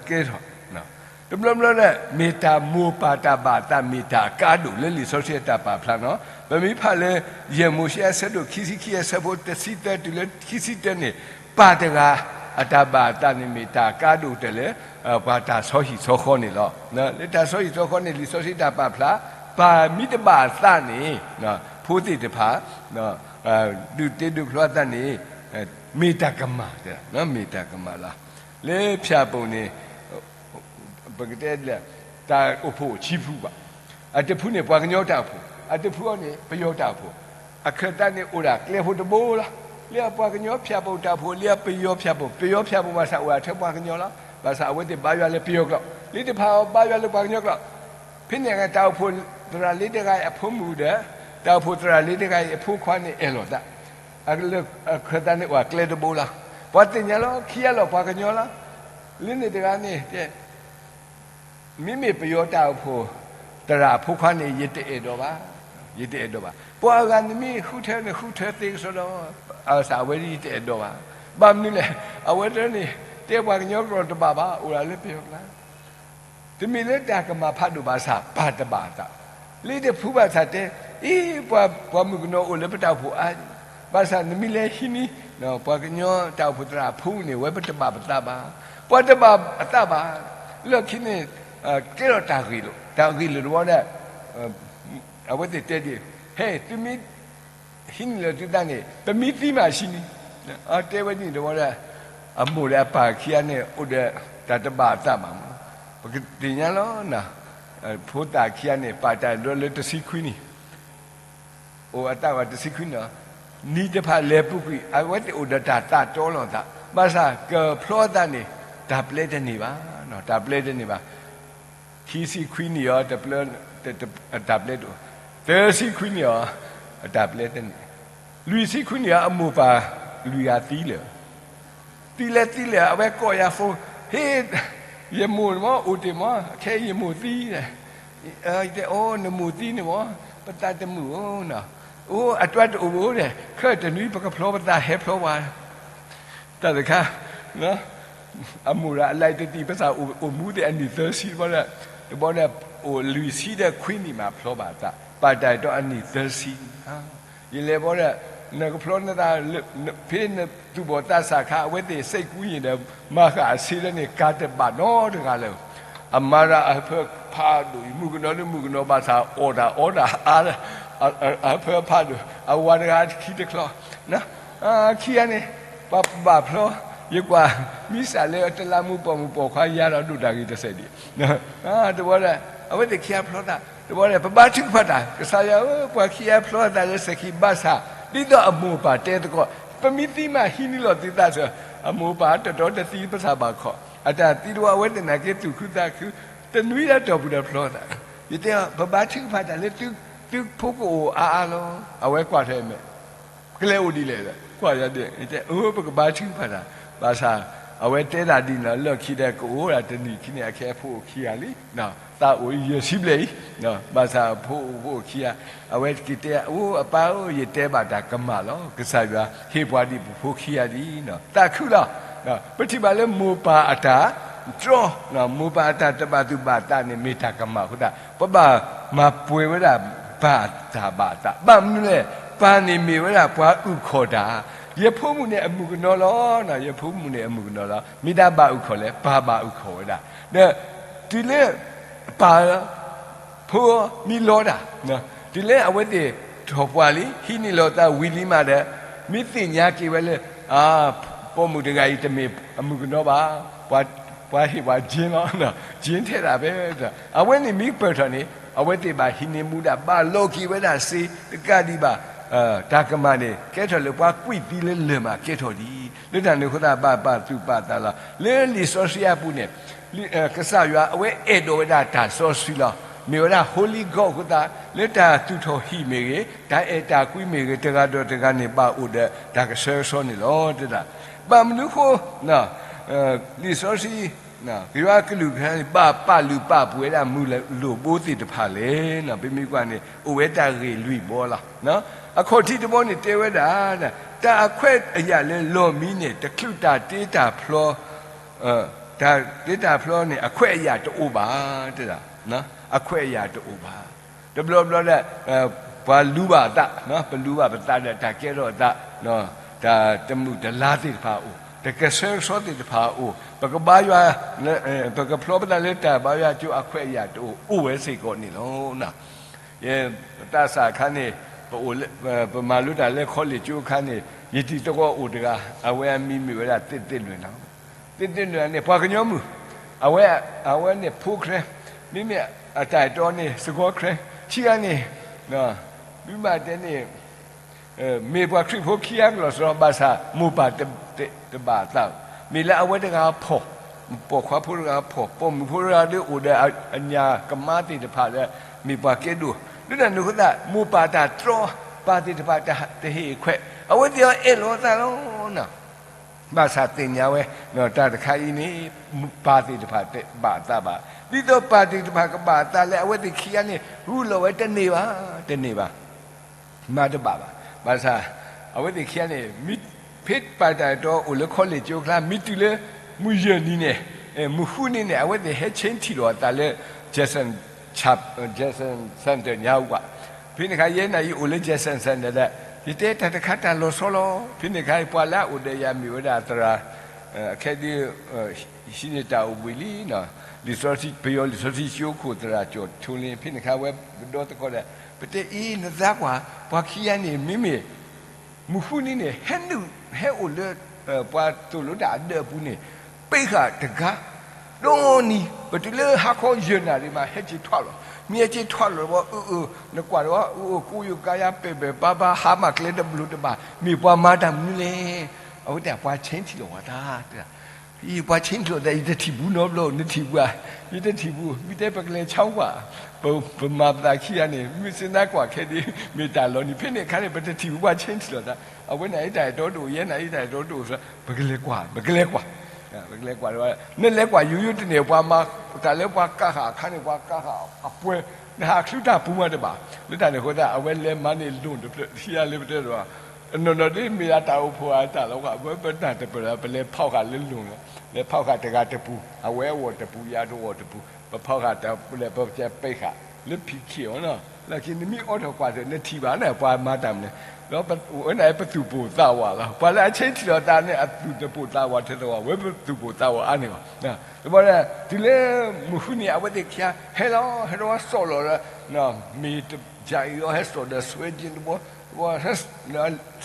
ကဲထီၣ် တဘျီဘျီဒီး မ့ၢ်တၢ်မိၢ်ပၢ်တၢ်ဘၣ်အသး မ့ၢ်တၢ်အကါဒိၣ်လၢလံာ်စီဆှံအတၢ်ပာ်ဖျါနီၤ. ပမ့ၢ်ဖးလၢ ယဲၢ်မိၤၡ့အဆၢဒိၣ်ခံဆံခံအဆၢဖိတဆံသၢတုၤလၢခံဆံတၢန့ၣ်, ပၢ်တဂၤအတၢ်ဘၣ်အသးန့ၣ် မ့ၢ်တၢ်အကါဒိၣ်တၢၢ်လၢ ပှၤတၢ်ဆီဟံၣ်ဆီဃီန့ၣ်လီၤ. လၢတၢ်ဆီဟံၣ်ဆီဃီန့ၣ် လံာ်စီဆှံတၢ်ပာ်ဖျါ, ပၢ်မ့ၢ်တဘၣ်အသးန့ၣ် ဖိသ့ၣ်တဖၣ် ဒုးတ့ဒုးဖျီအသးန့ၣ် မ့ၢ်တၢ်ကမၣ်, မ့ၢ်တၢ်ကမၣ်လီၤ. လၢဖၠၣ်ပိၣ်န့ၣ် ပကတဲလၢ တၢ်အိၣ်ဖှိၣ်ဆံဖုဘၣ်. အတဖုန့ၣ် ပှၤကညီတၢ်အိၣ်ဖှိၣ်, အတဖုအံၤန့ၣ် ပယီၤတၢ်အိၣ်ဖှိၣ်. အခၢၣ်သးန့ၣ်အိၣ်ဒၣ်ကျဲဖိတဘိလီၤ. လၢအပှၤကညီဖၠၣ်ပိၣ်တၢ်အိၣ်ဖှိၣ်, လၢအပယီၤဖၠၣ်ပိၣ်, ပယီၤဖၠၣ်ပိၣ်ဘၣ်ဆၣ်အိၣ်ဒၣ်ထဲပှၤကညီလီၤ. ဘၣ်ဆၣ်အဝဲသ့ၣ်ဘါယွၤလၢပယီၤကျိာ်, လၢတဖၣ်အီၤဘါယွၤလၢပှၤကညီကျိာ်. ဖဲန့ၣ်တၢ်အိၣ်ဖှိၣ်သရၣ်လံတဂၤအံၤအဖိမုၣ်ဒီး တၢ်အိၣ်ဖှိၣ်သရၣ်လံတဂၤအံၤအဖိခွါန့ၣ်အဲၣ်လိာ်သး အခၢၣ်သးန့ၣ်အိၣ်ကျဲတဘိလီၤ. ပှၤသ့ၣ်ညါလီၤ ခံဂၤလီၤပှၤကညီလီၤ. လၢန့ၣ်တဂၤန့ၣ်တဲ မ့မ့ၢ်ပယီၤတၢ်အိၣ်ဖှိၣ်သရၣ်အဖိခွါန့ၣ် ယတအဲၣ်ဒိးဘၣ်, ယတအဲၣ်ဒိးဘၣ်. ပှၤအဂၤနမ့ၢ်ဃုထၢန့ၣ် ဃုထၢသ့ကစီဒီ, အဝဲဒၣ်ယတအဲၣ်ဒိးဘၣ်. ဘၣ်မနုၤလဲၣ်, အဝဲတန့ၣ် တဲပှၤကညီကျိာ်တဘၣ်ဘၣ်, အိၣ်ဒၣ်လၢပယီၤကျိာ် တမ့ၢ်လၢတၢ်ကမၣ်ဖးဒိၣ်ဘၣ်ဆၣ် ပၢ်တဘၣ်အသး, လၢတဖုဘၣ်ဆၣ်တဲ, အ့ ပှၤမုၣ်ကနီၤအိၣ်လၢပတၢ်အိၣ်ဖှိၣ်အါ, ဘၣ်ဆၣ်နမ့ၢ်လဲၤဟံးန့ၢ် ပှၤကညီတၢ်အိၣ်ဖှိၣ်သရၣ်အဖိန့ၣ် အဝဲပတဘၣ်ပသးဘၣ်, ပှၤတဘၣ်အသးဘၣ်. လၢခံန့ၣ် ကဲထီၣ်တၢ်ဂ့ၢ်လိာ်, တၢ်ဂ့ၢ်လိာ်တဝီဒီး အဝဲသ့ၣ်တဲဒ်, ဟဲ သုမ့ၢ် ဟံးန့ၢ်လၢသုသးန့ၣ် ပမ့ၢ်သံမးဆံးန့ၣ်, တဲဝဲဒ်န့ၣ်တဝီဒီး အမိၢ်ဒီးအပၢ်ခံဂၤန့ၣ် အိၣ်ဒီးတၢ်တဘၣ်အသးဘၣ်မး. ပကသ့ၣ်ညါလီၤ, ဖိသၣ်ခံဂၤန့ၣ် ပာ်တၢ်ဒိလၢတဆံခွံနံၣ်, အိၣ်အသးဝဲတဆံခွံနံၣ်, နံၣ်တဖၣ်လဲၤပူၤကွံာ် အဝဲသ့ၣ်အိၣ်ဒီးတၢ်သးတီလီၤသး, ဘၣ်ဆၣ်ကဖျီသးန့ၣ် တၢ်ပျဲတန့ၢ်ဘၣ်, တၢ်ပျဲတန့ၢ်ဘၣ်. ခံဆံခွံနံၣ်အံၤ တၢ်ပျဲတအိၣ်, သၢဆံခွံနံၣ်အံၤ တၢ်ပျဲတန့ၢ်, လွံၢ်ဆံခွံနံၣ်အံၤ အမိၢ်ပၢ်လွံၢ်ဂၤသံလၢာ်, သံလဲၣ်သံလဲၣ် အဝဲကိးယၤဖိ, ဟ့ၣ်, ယမိၢ်မ့ၢ်အိၣ်တ့ၢ်မး, ခဲအံၤယမိၢ်သံ, ယတဲအီၤ နမိၢ်သံန့ၣ်မး ပသးတမုာ်ဧိၤ, အိၣ်အတၢ်တအိၣ်ဧိၤဒီး ခဲတနွံပကဖျီပသးဟဲဖျီပှၤ တၢ်တခါ, အမိၢ်ဒီးအလဲၤတတံၢ် ပသးအိၣ်မူသ့ၣ်အနံၣ်သၢဆံဘၣ်ဒီး, တဘျီဒီး အိၣ်လွံၢ်ဆံဒီးခွံနံၣ်မးဖျီဘၣ်သး, ပာ်တၢ်အဲၣ်တီအနံၣ်သၢဆံ, ယလဲၤဘၣ်ဒီး နကဖျီနသး, ဖဲနသူၣ်ဘီၣ်သးစၢ်ခါ အဝဲသ့ၣ်စ့ၢ်ကူယံာ်ဒီး မၤဃာ်အဆ့လၢန့ၣ် ကၤတဘၣ်နီတဂၤလၢၤ, အမၤရၤအဖၢ ဖးဒိၣ်အံၤ မုၣ်ကနီၤလၢမုၣ်ကနီၤဘၣ်ဆၣ်အီၣ်တၢ်အီတၢ်အါ, အဖၢဖးဒိၣ် အဝၤတဂၤခံတချီ, ခံဂၤန့ၣ် ပှၤဘၣ်ဖျီ, ယကွၢ် မံစၢ်လၢတလးမူပိာ်မုၣ်ပိာ်ခွါယၤဒီးဒိၣ်တၢ်ဂ့ၤတစဲးဒံး, တဘျီဒီး အဝဲသ့ၣ်ခံဂၤဖျီသး, တဘျီဒီး ပဘါထုကဖၣ်တၢ် ကစၢ်ယွၤဧၢ ပှၤခံဂၤဖျီသးလၢစဲးခံဘၣ်ဆၣ် ဒ်သိးအမိၢ်အပၢ်တဲသကိး, ပမ့ၢ်သံမးဟံးန့ၢ်လီၤသုသးစၢၤ, အမိၢ်အပၢ်တတီတသံပသးဘၣ်ခီ, အတၢ်သံတဝီအဝဲသ့ၣ်နာ်က့သူၣ်ခုသးခု, တနွံဒီးတီၢ်ပူၤဒီးဖျီသး, ယတဲအီၤ ပဘါထုကဖၣ်တၢ်လၢ သုဖိကအိၣ်အါအါလီၤ, အဝဲကွၢ်ထွဲမဲာ် ကလဲၤအိၣ်ဒ်လဲၣ်ဒီး ကွၢ်ယၤဒဲး ယတဲ အၢ ပကဘါထုကဖၣ်တၢ်, ဘၣ်ဆၣ် အဝဲတဲဒၣ်ဒ်န့ၣ် လီၢ်ခံဒီးကအိၣ်ဒၣ်တနံၣ်ခံန့ၣ် အခဲအံၤဖိအိၣ်ခံဂၤလံ, သးအိၣ်ယဲၢ်ဆံဘျဲၣ်အံၤ, ဘၣ်ဆၣ်ဖိအိၣ်ဖိအိၣ်ခံဂၤ, အဝဲက့ၤတဲ အိၣ်အပၢ်ဧၢ ယတဲဘၣ်တၢ်ကမၣ်လီၤ, ကစၢ်ယွၤဟ့ၣ်ပှၤဒံးပဖိခံဂၤဒံး, သးခုလီၤ, ပထံၣ်ဘၣ်လၢမိၢ်ပၢ်အတၢ်တြီ, မိၢ်ပၢ်အတၢ်တဘၣ်သူၣ်ဘၣ်သးန့ၣ် မ့ၢ်တၢ်ကမၣ်အဃိသတး ပဘၣ်မၤပှဲၤဝဲဒၣ်ပၢ်တၢ်ဘၣ်အသး, ဘၣ်မနုၤလဲၣ်, ပၢ်န့ၣ်မ့ၢ်ဝဲဒၣ်ပှၤအုၣ်ခီၣ်တၢ်, ယဖိမုၣ်န့ၣ်အမုၣ်ကနီၤလီၤ, ယဖိမုၣ်န့ၣ်အမုၣ်ကနီၤလီၤ, မ့ၢ်တၢ်ဘၣ်အုၣ်ခီၣ်လဲၣ်, ပၢ်ဘၣ်အုၣ်ခီၣ်ဝဲဒၣ်, ဒီးတုၤလၢ ပၢ် ဖိမံလီၤတၢ်, တုၤလၢအဝဲသ့ၣ်ထီၣ်ပှၢ်လံ ဟံးန့ၢ်လီၤသးဝံၤလံမးဒီး မ့ၢ်သ့ၣ်ညါက့ၤဝဲလၢ ပိာ်မုၣ်တဂၤအံၤတမ့ၢ်အမုၣ်ကနီၤဘၣ်, ပှၤဟ့ၣ်ပှၤကၠ့လီၤ, ကၠ့ထဲဒၣ်ဖဲ, အဝဲန့ၣ်မ့ၢ်ပၢၢ်ထီၣ်န့ၣ် အဝဲသ့ၣ်ဘၣ်ဟံးန့ၢ်မူဒၣ် ဘၣ်လီၤက့ၤဝဲဒၣ်စ့တကးဒံးဘၣ်, တၢ်ကမၣ်န့ၣ် ကဲထီၣ်လၢပှၤကွံာ်သံလၢလၢၢ်မးကဲထီၣ်ဒံး, လၢတၢ်န့ၣ်အဃိသတး ဘၣ်ပာ်သူၣ်ပာ်သးလီၤ, လၢလံာ်စီဆှံအပူၤန့ၣ် ကစၢ်ယွၤအဝဲအဲၣ်ဒိးဝဲဒၣ်တၢ်စီဆှံလီၤ, မ့ၢ်ဝဲဒၣ် Holy God အဃိသတး လၢတၢ်သူၣ်ထီၣ်ဟံၣ်မ့ၢ်ဂ့ၤ, တၢ်အဲၣ်တၢ်ကွံမ့ၢ်ဂ့ၤ, တဂၤဒီးတဂၤန့ၣ် ဘၣ်အိၣ်ဒီးတၢ်ကဆှဲကဆှီန့ၣ်လီၤ တဲဒၣ်, ဘၣ်မနုၤဃိ လံာ်စီဆှံ ကယွၤအကလုၢ်ကထါန့ၣ် ဘၣ်ပာ်လုၢ်ပာ်ပှ့ၤဝဲဒၣ်မုၢ်လိၣ်ဘိသ့ၣ်တဖၣ်လဲၣ်, ပမ့ၢ်ကွၢ်န့ၣ် အိၣ်ဝဲတၢ်ဂ့ၢ်လွံၢ်ဘီလီၤ, အခီၣ်ထံးတဘီန့ၣ်တဲဝဲဒၣ်, တၢ်အခွဲးအယာ်လၢလီၢ်မံန့ၣ် တချုးတၢ်တ့တၢ်ဖျီ တၢ်တ့တၢ်ဖျီန့ၣ် အခွဲးအယာ်တအိၣ်ဘၣ်, တဲဒၣ်, အခွဲးအယာ်တအိၣ်ဘၣ်, တဘျီဘျီဒီး ပှၤလူဘၣ်အသး, ပလူဘၣ်ပသးဒီးတၢ်ကဲထီၣ်အသး, တၢ်တမုာ်တလၤသ့ၣ်တဖၣ်အအိၣ်, တၢ်ကဆှဲကဆှီသ့ၣ်တဖၣ်အအိၣ်, ပကဘါယွၤ ပကဖျီပသးလၢတၢ်ဘါယွၤကၠိအခွဲးအယာ်တအိၣ် အိၣ်ဝဲစ့ၢ်ကီးန့ၣ်လီၤ. ယသးစၢ်အခါန့ၣ် ပမၤလိတၢ်လၢ college ကၠိအခါန့ၣ် ယတံၤသကိးအိၣ်တဂၤ, အဝဲအမံၤမ့ၢ်ဝဲဒၣ်သ့ၣ်သ့ၣ်လွဲၢ်နီၤ, သ့ၣ်သ့ၣ်လွဲၢ်န့ၣ် ပှၤကညီမုၣ်, အဝဲန့ၣ်ဖိၣ်ချၢ, မ့မ့ၢ်အတၢ်အဲၣ်တီန့ၣ် စကီၤချၢ, ခံဂၤန့ၣ် မ့ၢ်ဘၣ်တဲန့ၣ် မ့ၢ်ပှၤခရံာ်ဖိခံဂၤကလီၤစရီ ဘၣ်ဆၣ်မိၢ်ပၢ်တဘၣ်အသး, မ့ၢ်လၢအဝဲတဂၤဖှီၣ်, ပိာ်ခွါဖိတဂၤဖှီၣ်, ပိာ်မုၣ်ဖိတဂၤလၢအိၣ်ဒီးအညၣ်ကမါသ့ၣ်တဖၣ်လၢ မ့ၢ်ပှၤကဲဒိၣ်, လၢတၢ်န့ၣ်အဃိသတး မိၢ်ပၢ်တၢ်တြီ, ပၢ်သ့ၣ်တဖၣ်တဟ့ၣ်ခွဲး, အဝဲသ့ၣ်အီၤအဲၣ်လီၤအသးလီၤ. ဘၣ်ဆၣ်သ့ၣ်ညါဝဲ တၢ်တခါအံၤန့ၣ် ပၢ်သ့ၣ်တဖၣ်တဘၣ်အသးဘၣ်, ဒ်သိးပၢ်သ့ၣ်တဖၣ်ကဘၣ်အသးလၢအဝဲသ့ၣ်ခံဂၤန့ၣ် ဂုာ်လီၤဝဲတန့ၢ်ဘၣ်, တန့ၢ်ဘၣ်, မၤတဘၣ်ဘၣ်, ဘၣ်ဆၣ် အဝဲသ့ၣ်ခံဂၤန့ၣ် ဖဲပၢ်တၢ်အဲၣ်တီအိၣ်လၢ college ကၠိအကျါ မ့ၢ်တုၤလၢ မုၢ်ယဲၢ်နံၤန့ၣ်, မုၢ်ဃုနံၤန့ၣ် အဝဲသ့ၣ်ဟဲဆ့ထံၣ်လိာ်အသးလၢ Jackson Chap-, Jackson Center ညါဝဲ, ဖဲန့ၣ်အခါ ယဲနၤအံၤအိၣ်လၢ Jackson Center ဒီး ယတဲတၢ်တခါတၢ်လီၤဆီလီၤ, ဖဲန့ၣ်အခါ ပှၤလၢအအိၣ်ဒီးယၤမ့ၢ်ဝဲဒၣ်သရၣ် အခဲဒုး ဟံးန့ၢ်တၢ်အိၣ်ဘှံးလံ, လံာ်စီဆှံ ပယီၤလံာ်စီဆှံကၠိခိၣ်သရၣ်ကၠီၣ်ထူလ့, ဖဲန့ၣ်အခါဝဲပဒီသကိးဒီး ပတဲအံၤ နသးကွၢ် ပှၤခံဂၤန့ၣ် မ့မ့ၢ် မုၢ်ဃုနံၤန့ၣ် ဟဲနုာ် ဟဲအိၣ်လၢ ပှၤသိၣ်လိတၢ်အဒၢးအပူၤန့ၣ် ပ့ဃာ်တဂၤ ဒီနံၤ ပတုၤလၢဟါခီယဲၢ်နၣ်ရံၣ်မး ဟဲက့ၤထွဲလီၤ, မ့ၢ်ဟဲက့ၤထွဲလီၤဝဲ အၢ အၢ နကွၢ်ဒီး အၢ အၢ ကိးယိၤကါယါ ပဲာ်ပဲာ်ပါပါ ဟါမၢ်ကျဲတဘျိးတဘၣ် မ့ၢ်ပှၤမၤတၢ်မနုၤလဲၣ်, အဝဲတဲ ပှၤဆ့ထံၣ်လိာ်ဝဲသး ယပှၤဆ့ထံၣ်လိာ်သး ယတထံၣ်ဘူးနီတဘျီ နထံၣ်ဘူးဧါ, ယတထံၣ်ဘူး မ့ၢ်တဲပကလဲၤဆါကွၢ်, ပမၤပသးခံဂၤန့ၣ် မ့ၢ်စ့နါကွၢ်ခဲဒ် မ့ၢ်တၢ်လီၤနံၤ ဖဲန့ၣ်အခါန့ၣ် ပတထံၣ်ဘူးပှၤဆ့ထံၣ်လိာ်သး, အဝဲန့ၣ်အတၢ်အဲၣ်တီတအိၣ် ယဲန့ၣ်အတၢ်အဲၣ်တီတအိၣ်, ပကလဲၤကွၢ် ပကလဲၤကွၢ်, ပကလဲၤကွၢ်, နလဲၤကွၢ်ယိယိတန့ၢ် ပှၤမၤ တၢ်လၢပှၤကးဃာ်အခါန့ၣ် ပှၤကးဃာ်အပှဲၤ, နဟးချုတၢ်ပူၤမးတဘၣ်, လၢတၢ်န့ၣ်အဃိသတး အဝဲလဲၤမၤန့ၢ်လိၣ်တဖျၢၣ် ထံဂၤလၢပတဲဒီး နီၢ်နီၢ်ဒ်မ့ၢ်ဒၣ်တၢ်အိၣ်ဖှိၣ်အတၢ်လီၤကွၢ် ပတၢ်တပၢၢ်ဒီး ပလဲၤဖီၣ်ဃာ်လၢလိၣ်လီၤ, လဲၤဖီၣ်ဃာ်တဂၤတပူၤ အဝဲအဂီၢ်တပူၤ ယၤတဂီၢ်တပူၤ ပဖီၣ်ဃာ်တပူၤလၢပကပဲဃာ် လၢဖံးခံးအီၤနီၤ, လၢခံနမ့ၢ်အိးထီၣ်ကွၢ်သ့ၣ် နထံၣ်ဘၣ်န့ၣ် ပှၤမၤတၢ်မနုၤလဲၣ်, ဒီးဝဲဒၣ်ပသူၣ်ပိၢ်သးဝးလီၤ. ပှၤလၢအဆ့ထံၣ်လီၤသးန့ၣ် အသူၣ်တပိၢ်သးဝးထဲသိးဝဲ ဝဲပသူၣ်ပိၢ်သးဝးအါန့ၢ်ဘၣ်. တဘျီဒီး တုၤလၢမုၢ်ဃုနံၤ အဝဲသ့ၣ်ခံဂၤ ဟဲလီၤ ဟဲဒီးဝဲ စိာ်လီၤဒီး မ့ၢ်တဘျီအံၤဒီး ဟဲစိာ်ဒီး ဆွဲက့တဘီ တဘီ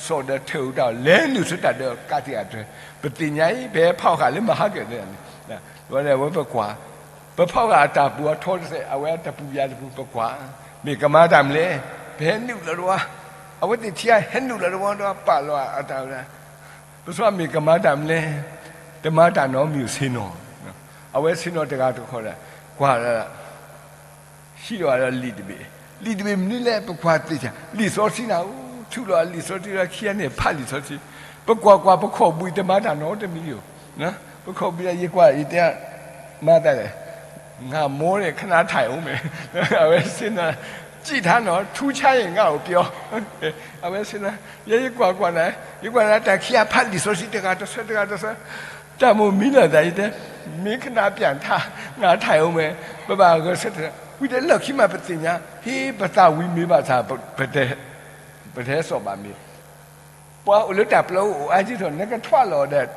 စိာ်ဒီးထၢၣ်အူတၢ် လဲၤနုာ်ဆူတၢ်ဒၢးကးတံာ်အတြဲၤ, ပသ့ၣ်ညါအံၤ ပဟဲဖီၣ်ဃာ်လၢမဟါကၢၣ်န့ၣ်, ဝဲဒၣ်ဝဲပကွၢ် ပဖီၣ်ဃာ်အတၢ်ပူၤအထီတစဲး အဝဲအတၢ်ပူၤယၤတပူၤ ပကွၢ် မ့ၢ်ကမၤတၢ်မနုၤလဲၣ်, ပဟဲနုာ်လီၤဒီးဝဲ, အဝဲသ့ၣ်ခံဂၤဟဲနုာ်လီၤဒီးဝဲ ဒီးပာ်လီၤအတၢ်ဝဲဒၣ်, ပဆိမ့ၢ်ကမၤတၢ်မနုၤလဲၣ်, တမၤတၢ်နီတမံၤ ဆ့ၣ်နီၤ, အဝဲဆ့ၣ်နီၤတဂၤတခီဒီး ကွၢ်ဒီး ဟံးလီၤဒီးလံာ်တဘ့ၣ်, လံာ်တဘ့ၣ်မနုၤလဲၣ် ပကွၢ်သ့ၣ်ညါ လံာ်စီဆှံနၤဧိၤ, ထုးလီၤလံာ်စီဆှံဒီးခံဂၤန့ၣ် ဖးလံာ်စီဆှံ, ပကွၢ်ကွၢ် ပခိၣ်ဘှံးတမၤတၢ်နီတမံၤဧိၤ, ပခိၣ်ဘှံးဒီး ယကွၢ် ယတဲ မၤသးလဲၣ်, ငါမောတယ် ခဏထိုင်ဦးမယ်, အဝဲဆ့ၣ်နီၤ ကြည့်ထားနော် ထူးခြားရင်ငါ့ကိုပြော, အဝဲဆ့ၣ်နီၤ ယဲယကွၢ်ကွၢ်နၤ, ယကွၢ်နၤ တၢ်ခံဂၤဖးလံာ်စီဆှံတဂၤတဆၢ တဂၤတဆၢ, တၢ်မိၣ်မံလီၤသး ယတဲ မင်းခဏပြန်ထား ငါထိုင်ဦးမယ်, ပဘၣ်ဂဲၤဆၢထၢၣ်, ဝံၤဒီးလၢခံမးပသ့ၣ်ညါ ဟ့ ပသးဝံၤမ့ၢ်ဘၣ်ဆၣ် ပတဟဲစိာ်ဘၣ်မ့ၢ် ပှၤအိၣ်လၢတၢ်ပျီအိၣ်အါက့ထီၣ် နကထွးလီၤဒီး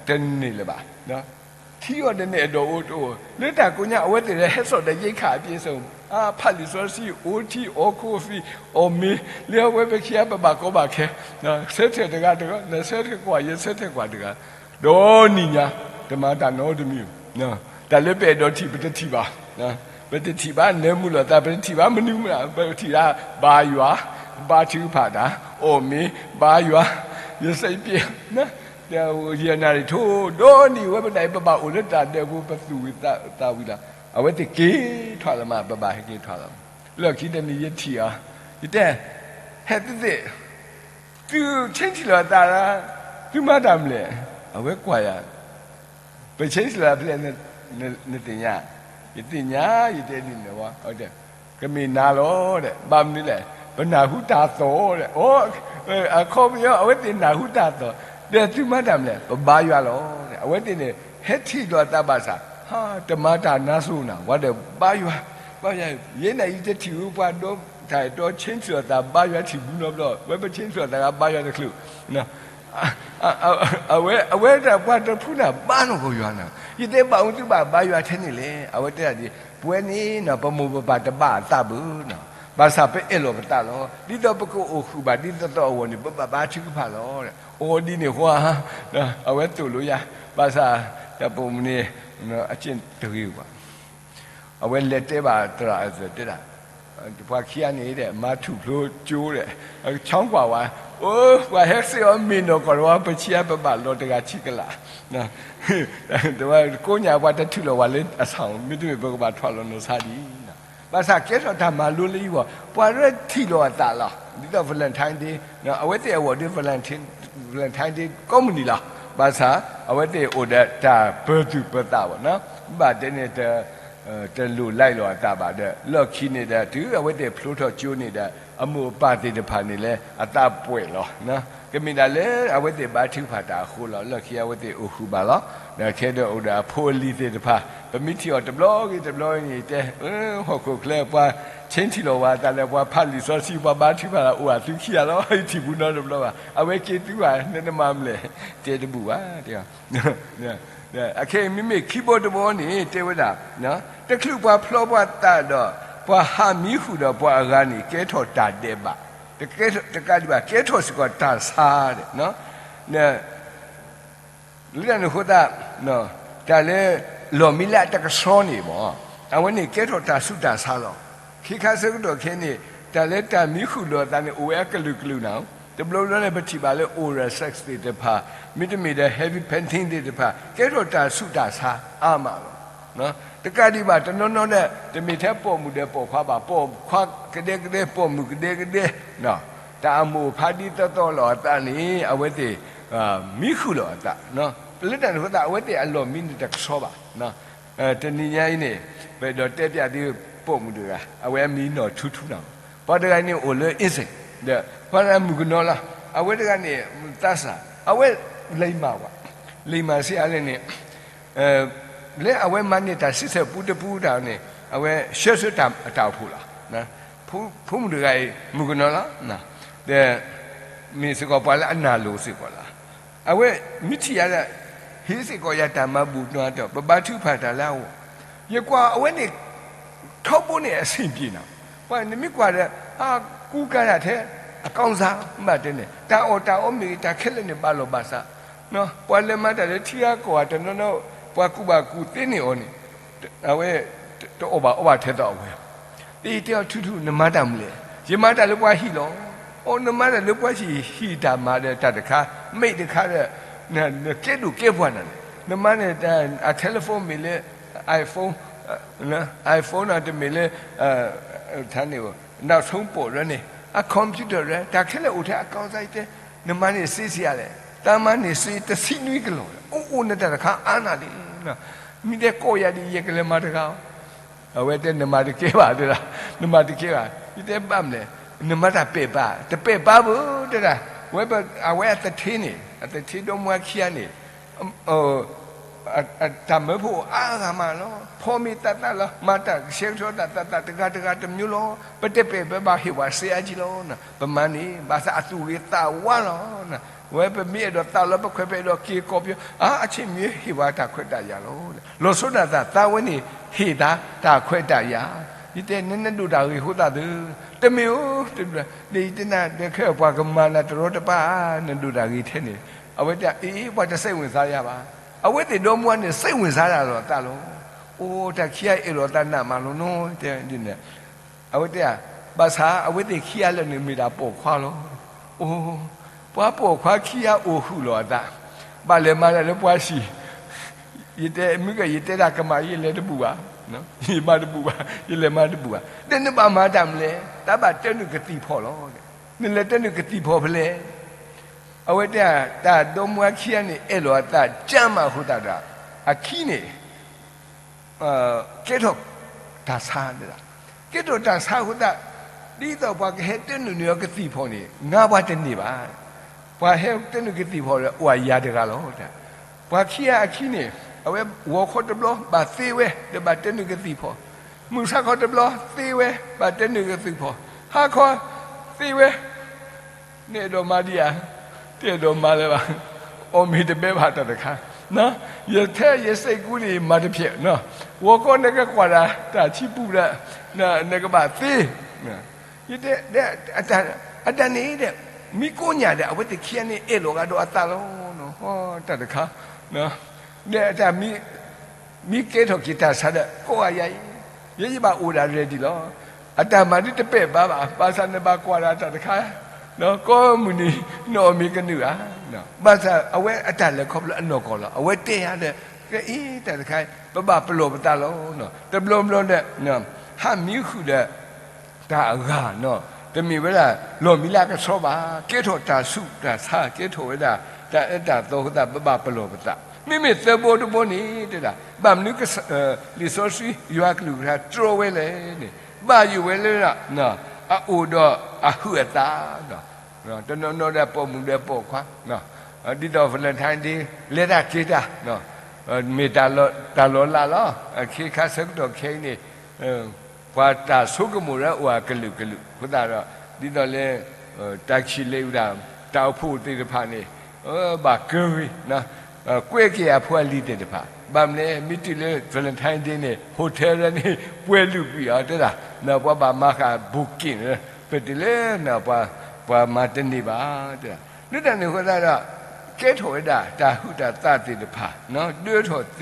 တန့ၢ်လၢၤဘၣ်, ထံအီၤတန့ၢ်အဒီးအိၣ်တအိၣ် လၢတၢ်ကိးညါ အဝဲသ့ၣ်လၢဟဲစိာ်ဒီး ရိက္ခာအပြည့်စုံ, အါ ဖးလံာ်စီဆှံ အိၣ်ထံ အီၣ်ခိၣ်သံး အီၣ်မ့ၤ လၢအဝဲပခံဂၤပဘၣ်ကီဘၣ်ခဲ, ဆၢထၢၣ်တဂၤတဂၤ နဆၢထၢၣ်ကွၢ် ယဆၢထၢၣ်ကွၢ်တဂၤ, ဒီးနံၤညါ တမၤတၢ်နီတမံၤ, တၢ်လၢပအဲၣ်ဒိးထံၣ် ပတထံၣ်ဘၣ်, ပတထံၣ်ဘၣ် နၢမူလီၤသး ပတထံၣ်ဘၣ် မနုၤမနုၤ ပထံၣ်ဒၣ် ဘါယွၤ, ဘါထုကဖၣ်တၢ်, အီၣ်မ့ၤ ဘါယွၤ, ယစံးပ့ၤ ယနၣ်ရံၣ်ထိ ဒီနံၤဝဲပနၢ်အံၤ ပဘၣ်အိၣ်လၢတၢ်ဒဲးပူၤ ပသူၣ်ဝံၤသးဝံၤလီၤ. အဝဲသ့ၣ်က့ၤထွးလီၤမး ပဘၣ်ဟဲက့ၤထွးလီၤ. လၢခံတနံၤယထံၣ်အီၤ, ယတဲ, ဟဲသ့ၣ်သ့ၣ်, သုဆ့ထံၣ်လိာ်သးလၢ သုမၤတၢ်မနုၤလဲၣ်, အဝဲကွၢ်ယၤ ပဆ့ထံၣ်လိာ်သးဖဲလဲၣ် နသ့ၣ်ညါ, ယသ့ၣ်ညါ ယတဲဒ်န့ၣ်ဝဲ, ကမ့ၢ်နၤလီၤဒီး ဘၣ်မနုၤလဲၣ်, ပနၢ်ဟူတၢ်သီၣ်ဒီး အခီပညီ အဝဲသ့ၣ်နၢ်ဟူတၢ်သီၣ်, ဒီးသုမၤတၢ်မနုၤလဲၣ်, ပဘါယွၤလီၤ, အဝဲသ့ၣ်န့ၣ် ဟဲထံၣ်လိာ်သးဘၣ်ဆၣ်, တမၤတၢ်နါစိၤနၤ ဝဲဒီးဘါယွၤ, ဘါယွၤ, ယဲနၤအံၤတထံၣ်ဝဲပှၤဒိးတၢ်အဲၣ်ဒိးဆ့ထံၣ်လိာ်သးဘါယွၤထံၣ်ဘူးနီတဘျီ, ဝဲပဆ့ထံၣ်လိာ်သးဂၤဘါယွၤတချုး အဝဲ အဝဲဒၣ်ပှၤတဖုန့ၣ် ဘါနီၢ်ကီၢ်ယွၤနီၤ, ယတဲဘၣ်အူသုဘၣ်ဘါယွၤထဲန့ၣ်လဲၣ်, အဝဲတဲဒၣ်ဒ် ပဝဲန့ၣ်နီၤ ပမိၢ်ပပၢ်တဘါအသးဘၣ်နီၤ, ဘၣ်ဆၣ်ပအဲၣ်လီၤပသးလီၤ, ဒ်သိးပကအိၣ်ဃုာ်ဘၣ်ဒ်သိးသိးအဂီၢ်န့ၣ် ပဘၣ်ဘါထုကဖၣ်လီၤ, အီၤဒ်န့ၣ်ဃီ, အဝဲသိၣ်လိယၤ, ဘၣ်ဆၣ် တၢ်ပိာ်မုၣ်န့ၣ် အကျင့်တဂ့ၤဘၣ် အဝဲလဲၤတဲဘၣ်သရၣ်အသိးတဲဒၣ်, ပှၤခံဂၤန့ၣ်ဒီး မၤထူၣ်ဖျိကၠိဒီး ဆီကွၢ်ဝဲ, အိ ပှၤဟဲစ့ၢ်အီၤမ့ၢ်နီၢ်ကီၢ်တဝါ ပဆံးအါ ပဘၣ်လီၤတဂၤဆံကလး, တဝါကိးညါပှၤတထူၣ်လီၤဝဲလၢအဆၣ်, မ့တမ့ၢ်ပကဘၣ်ထွးလီၤနီၢ်ဆါဒံး, ဘၣ်ဆၣ်ကဲထီၣ်တၢ်မၤလိလၢယဂီၢ် ပှၤရဲထံၣ်လိာ်အသးလီၤ, ဒ်သိး Valentine Day, အဝဲသ့ၣ်အဂီၢ်ဒီး Valentine, Valentine Day ကိးမုၢ်နံၤလီၤ, ဘၣ်ဆၣ် အဝဲသ့ၣ်အိၣ်ဒီးတၢ်ပၢၤသူၣ်ပၢၤသးဘၣ်နီၤ, ဘၣ်တဲန့ၣ် တလိၣ်လဲလိာ်အသးဘၣ်ဒီး လီၢ်ခံန့ၣ်ဒီး တုၤအဝဲသ့ၣ်ဖျိထီၣ်ကၠိန့ၣ်ဒီး အမိၢ်အပၢ်သ့ၣ်တဖၣ်န့ၣ်လၢအသးပှဲၤလီၤ, ကမ့ၢ်ဒၣ်လၢအဝဲသ့ၣ်ဘါထုကဖၣ်တၢ်အဃိလီၤ, လီၢ်ခံအဝဲသ့ၣ်အိၣ်ဃုာ်ဘၣ်လီၤ, ဒီးခဲဒီးအိၣ်ဒီးအဖိအလံၤသ့ၣ်တဖၣ်, ပမ့ၢ်ထံၣ်အီၤတဘျီဂ့ၤတဘျီဂ့ၤန့ၣ် တဲ ဟီၣ်ခိၣ်ချၢ ပှၤဆ့ထံၣ်လိာ်ဝဲအသးလၢ ပှၤဖးလံာ်စီဆှံ ပှၤဘါထုကဖၣ်လၢအိၣ်အသုခံဂၤလီၤ, ယထံၣ်ဘူးနီတဘျီဘၣ်, အဝဲက့ၤသုဘၣ် နတမၤမလဲၣ်, တဲတဘူၣ်ဘၣ်, တဲ အခဲအံၤမ့မ့ၢ်ခံဘီတဘီန့ၣ် တဲဝဲဒၣ်, တချုးပှၤဖျီပှၤသးဒီး ပှၤဟးမံဃုာ်ဒီးပှၤအဂၤန့ၣ် ကဲထီၣ်တၢ်ဒဲးဘး, တကးဒံးဘၣ် ကဲထီၣ်စ့ၢ်ကီးတၢ်ဆါဒီး လၢတၢ်န့ၣ်အဃိသတး တၢ်လၢလီၢ်မံလၢအတကဆှီန့ၣ်မ့ၢ် အဝဲန့ၣ်ကဲထီၣ်တၢ်ဆူးတၢ်ဆါလီၤ. ခဲခါဆၢကတီၢ်ခဲအံၤန့ၣ် တၢ်လၢတၢ်မံဃုာ်လိာ်အသးန့ၣ် အိၣ်ဝဲအကလုာ်ကလုာ်နၤ, တဘျီဘျီန့ၣ် ပထံၣ်ဘၣ်လၢ oral sex သ့ၣ်တဖၣ်, မ့တမ့ၢ်ဒီး heavy petting သ့ၣ်တဖၣ် ကဲထီၣ်တၢ်ဆူးတၢ်ဆါအါမးလီၤ. တကးဒံးဘၣ် တနီၤနီၤဒီး တမ့ၢ်ထဲပိာ်မုၣ်ဒီးပိာ်ခွါဘၣ်, ပိာ်ခွါကဒဲကဒဲ ပိာ်မုၣ်ကဒဲကဒဲ, တၢ်အမိၢ်ဖးဒ်သိးသိးလိာ်အသးန့ၣ် အဝဲသ့ၣ် မံဃုာ်လိာ်အသး, လၢတၢ်န့ၣ်အဃိသတး အဝဲသ့ၣ်အလီၢ်မံန့ၣ်တကဆှီဘၣ်. တနံၤညါအံၤန့ၣ် ပအဲၣ်ဒိးတဲပျးသုပိာ်မုၣ်တဂၤ, အဝဲအမံၤနီၢ်ထူထူနီၤ, ပှၤတဂၤန့ၣ်အိၣ်လၢ အ့စ့ၣ်, ဒီးပှၤတဂၤမုၣ်ကနီၤလီၤ, အဝဲတဂၤန့ၣ် သးစၢ်, အဝဲ လိမ္မာ ဝဲ, လိမ္မာ စ့ၢ်အါလဲၣ်န့ၣ် လၢအဝဲမၤန့ၢ်တၢ်စံးဆၢပူတပူတၢ်န့ၣ် အဝဲဆှၢဆှၢတၢ်အိၣ်ဖှိၣ်လီၤ. ဖိမုၣ်တဂၤအံၤ မုၣ်ကနီၤလီၤ. ဒီး မ့ၢ်စ့ၢ်ကီးပှၤလၢအနၢ်လိၤစ့ၢ်ကီးလီၤ. အဝဲမ့ၢ်ထံၣ်ယၤဒီး ဟ့ၣ်စ့ၢ်ကီးယၤတၢ်မၤဘူၣ်နီၢ်တီၢ် ပဘါထုကဖၣ်တၢ်လၢအဂီၢ်, ယကွၢ်အဝဲန့ၣ် ထီဘိန့ၣ်အဆင်ပြေနီၤ. ပှၤနမ့ၢ်ကွၢ်ဒီး အကူကၤတၢ်ထဲ အကောင်းစား ဘၣ်တဲန့ၣ် တၢ်အီၣ်တၢ်အီမ့ၢ်ဂ့ၤ တၢ်ခဲလၢာ်န့ၣ် ဘၣ်လီၤဘၣ်စး, ပှၤလဲၤမၤတၢ်လၢထံဂၤကီၢ်ဂၤတနီၤနီၤ ပှၤကူၣ်ဘၣ်ကူၣ်သ့န့ၢ်အီၤန့ၣ် အဝဲ တအီၣ်ဘၣ်အီဘၣ်ထဲသိးအဝဲ, ယတဲအီၤ ထူထူ နမၤတၢ်မနုၤလဲၣ်. ယမၤတၢ်လၢပှၤဟံၣ်လီၤ. အိ နမၤတၢ်လၢပှၤဟံၣ် ဟံၣ်တၢ်မၤဒီးတၢ်တခါ မ့ၢ်တခါဒီး နကဲဒိၣ်ကဲပှၢ်နၤန့ၣ် နမၤန့ၣ် အ telephone မ့ၢ်လၢ iPhone, iPhone နီၤ တမ့ၢ်လၢ ထါန့ၣ် နောက်ဆုံးပေါ် ရၢန့ၣ် အ computer ရၢ တၢ်ခဲလၢာ်အိၣ်ထဲအ ကောင်းစား ယတဲ နမၤန့ၢ်စ့စံးယၤလဲၣ်. တၢ်မၤန့ၢ်စ့တဆံနွံကလီၤဒီး အိၣ်အိၣ်နတၢ်တခါအါနၤလံ. မ့ၢ်တဲကိးယၤဒ်အံၤ ယကလဲၤမၤတဂၤအီၤ အဝဲတဲ နမၤတကဲဘၣ် တဲဒၣ်, နမၤတကဲဘၣ်. ယတဲဘၣ်မနုၤလဲၣ်, နမၤတၢ်ပဲာ်ဘၣ်, တပဲာ်ဘၣ်ဘၣ် တဲဒၣ်. ဝဲ အဝဲအသထ့န့ၣ် အသထ့ဒီမါခံဂၤန့ၣ် တၢ်မၢဖိအိၣ်အါဂၤမးလီၤ. ဖီမ့ၤသးသးလီၤ, မၤတၢ်ကဆှဲကဆှီသးသးသး တဂၤတဂၤတမျိုးလီၤ. ပတပဲာ်ဘၣ်ဘၣ် ဟ့ၣ်ဝဲစ့အါကံလီၤ. ပမၤန့ၣ် ဘၣ်ဆၣ်အသူၣ်ဂ့ၤသးဝါလီၤ. ဝဲပမ့ၢ်အဲၣ်ဒိးသးလီၤ ပခွဲး ပအဲၣ်ဒိးက့ၤကီၢ်ပယီၤ အါ အဆ့ၣ်မံၤ ဟ့ၣ်ဝဲတၢ်ခွဲးတၢ်ယာ်လီၤ. လီၤဆီဒၣ်တၢ်သးဝဲန့ၣ် ဟ့ၣ်သးတၢ်ခွဲးတၢ်ယာ်. ယတဲ နနဒိၣ်တၢ်ဂ့ၤအဃိသတးသု, တမ့ၢ်ဧိၤ, တဒိၣ်, ဒီးယတဲနၤ ဒီးခဲအံၤပှၤကမၤနၤတရီတပါ နဒိၣ်တၢ်ဂ့ၤထဲန့ၣ်, အဝဲတဲ အ့ ပှၤတ စိတ်ဝင်စား ယၤဘၣ်. အဝဲသ့ၣ်ဒီမါန့ၣ် စိတ်ဝင်စား တၢ်လီၤသးလီၤ. အိ တၢ်ခံဂၤအံၤအဲၣ်လီၤသးနးမးလီၤနီၤ တဲဒ်န့ၣ်. အဝဲတဲ ဘၣ်ဆၣ် အဝဲသ့ၣ်ခံဂၤလၢာ်န့ၣ်မ့ၢ်ဒၣ်ပိာ်ခွါလီၤ. အိ ပှၤပိာ်ခွါခံဂၤအိၣ်ဃုာ်လီၤအသး, ဘၣ်လဲၤမၤတၢ်လၢပှၤဟံၣ် ယတဲ မုၢ်က ယတဲတၢ်ကမၣ် ယလဲၤတဘူၣ်ဘၣ်, ယမၤတဘူၣ်ဘၣ်, ယလဲၤမၤတဘူၣ်ဘၣ်. ဒီးနဘၣ်မၤတၢ်မနုၤလဲၣ်, တၢ်ဘၣ်တဲနုာ်ကသံၣ်ဖီၣ်လီၤ. နလဲၤတဲနုာ်ကသံၣ်ဖီၣ်ဖဲလဲၣ်. အဝဲတဲ တၢ်ဒီမါခံဂၤန့ၣ် အဲၣ်လီၤအသးကၢ်မးအဃိသတးဒီး အခံန့ၣ် ကဲထီၣ်တၢ်ဆါဒၣ်, ကဲထီၣ်တၢ်ဆါအဃိသတး ဒ်သိးပှၤကဟဲတဲနုာ်န့ၢ်အီၤကသံၣ်ဖီၣ်န့ၣ် နါပှၤတန့ၢ်ဘၣ်. ပှၤဟဲတဲနုာ်ကသံၣ်ဖီၣ်ဒီး အိၣ်အယၤတဂၤလီၤ. ပှၤခံဂၤအခံန့ၣ် အဝဲဂီၤခီတဘျီဘၣ်သ့ဝဲ ဒီးဘၣ်တဲနုာ်ကသံၣ်ဖီၣ်, မုၢ်ဆါခီတဘျီသ့ဝဲ ဘၣ်တဲနုာ်ကသံၣ်ဖီၣ်, ဟါခီသ့ဝဲ နအဲၣ်ဒိးမၤဒံးဧါ, တအဲၣ်ဒိးမၤလၢၤဘၣ်, အီၣ်မ့ၤတဘဲဘၣ်တၢ်တခါ, ယထဲယစ့ၢ်ကီးန့ၣ် မၤတဖျဲး, ဂီၤခီနကကွၢ်တၢ် တၢ်ဆံပူၤဒီး နကဘၣ်သ့, ယတဲ အတၢ်န့ၣ်ဒီး မ့ၢ်ကိးညၣ်ဒီး အဝဲသ့ၣ်ခံဂၤန့ၣ် အဲၣ်လီၤဂာ်ဒီးအသးလီၤ, တၢ်တခါ, ဒီးတၢ် မ့ၢ်ကဲထီၣ်က့ၤတၢ်ဆါဒီး ကိးဂၤယၤအံၤ, ယဲယဘၣ်အိၣ်ဒၣ် ready လီၤ. အတၢ်မၤဒ်တပဲာ်ဘၣ်ဘၣ်, ဘၣ်ဆၣ်နဘၣ်ကွၢ်ဒၣ်တၢ်တခါ, ကိးမုၢ်နံၤ နအီၣ်မ့ၤကနုာ်ဧါ, ဘၣ်ဆၣ်အဝဲအတၢ်လဲၤခီဖျိအနီၢ်ကီၢ်လီၤ. အဝဲတဲယၤဒီး ကအ့ တၢ်တခါ ပဘၣ်ပလီၢ်ပသးလီၤ. တဘျီဘျီဒီး ဟးမံဃုာ်ဒီး တၢ်အဂၤနီၤ, တမ့ၢ်ဝဲဒၣ် လီၢ်မံလၢအကဆှီဘၣ်, ကဲထီၣ်တၢ်ဆူးတၢ်ဆါ, ကဲထီၣ်ဝဲဒၣ် တၢ်အၢတၢ်သီအဃိသတး ပဘၣ်ပလီၢ်ပသး. မ့မ့ၢ်သၢဘီတဘီန့ၣ် တဲဒၣ် ဘၣ်မနုၤ လံာ်စီဆှံ ယွၤအကလုၢ်ကထါတြီဝဲလဲၣ်န့ၣ် ဘၣ်ယိၣ်ဝဲလၢ အအိၣ်ဒီးအဟုးအသး, တနီၤနီၤဒီးပိာ်မုၣ်ဒီးပိာ်ခွါ ဒ်သိး Valentine Day လဲၤတၢ်က့ၤတၢ် မ့ၢ်တၢ်လီၤလးလီၤ. အခ့အခါဆၢကတီၢ်ခဲအံၤန့ၣ် ပှၤတၢ်ဆိကမိၣ်လၢအိၣ်အကလုာ်ကလုာ်အဃိသတးဒီး ဒ်သိးလၢ တၢ်ခံးလၢဝဲဒၣ် တၢ်အိၣ်ဖှိၣ်သ့ၣ်တဖၣ်န့ၣ် ဘၣ်ကၢဂ့ၤ ကွဲးက့ၤအဖိအလံၤသ့ၣ်တဖၣ်. ဘၣ်မနုၤလဲၣ် မ့ၢ်တုၤလၢ Valentine Day န့ၣ် hotel န့ၣ် ပှဲၤလုာ်ကွံာ်အီၤ တဲဒၣ် ပှၤဘၣ်မၤဃာ် booking ပတုၤလၢ ပှၤမၤတန့ၢ်ဘၣ် တဲဒၣ်. လၢတၢ်န့ၣ်အဃိသတးဒီး ကဲထီၣ်ဝဲဒၣ် တၢ်ဟုၣ်တၢ်သးသ့ၣ်တဖၣ် ဒၢထီၣ်သ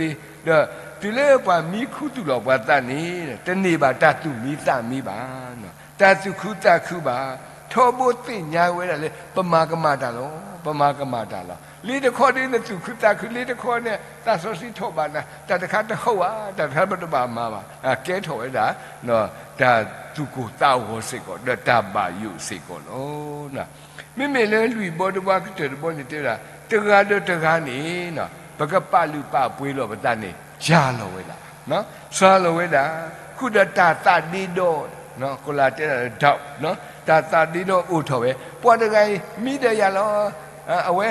့, ဒီးတုၤလၢပှၤမံခူသူၣ်လီၤပှၤသးန့ၣ် တန့ၢ်ဘၣ်တၢ်သူၣ်မံသးမံဘၣ်, တၢ်သူၣ်ခုသးခုဘၣ်. ထီဘိသ့ၣ်ညါဝဲဒၣ်လၢ ပမၤကမၣ်တၢ်လီၤ, ပမၤကမၣ်တၢ်လီၤ. လ့တခီဒ်နသူၣ်ခုသးခု လ့တခီန့ၣ် သးစီဆှံထီၣ်ဘၣ်နၤ တၢ်တခါတဟီၣ်ဘၣ်, တၢ်တခါပတဘၣ်မၤဘၣ်. ကဲထီၣ်ဝဲဒၣ် တၢ်သူၣ်ကိၢ်သးဂီၤစ့ၢ်ကီး ဒီးတၢ်ဘၣ်ယိၣ်စ့ၢ်ကီးလီၤ. မ့မ့ၢ်လၢလွံၢ်ဘီတဘီကတၢၢ်တဘီန့ၣ်တဲဝဲဒၣ် တဂၤဒီးတဂၤန့ၣ် ပကပာ်လုၢ်ပာ်ပှ့ၤလီၤပသးန့ၣ် စှၤလီၤဝဲဒၣ်, စှၤလီၤဝဲဒၣ်, ဃုာ်ဒီးတၢ်သးဒ့ဒီ, ကိးလၢတဲဒၣ် doubt တၢ်သးဒ့ဒီအိၣ်ထီၣ်ဝဲ, ပှၤတဂၤအံၤ မံဒီးယၤလီၤ, အဝဲ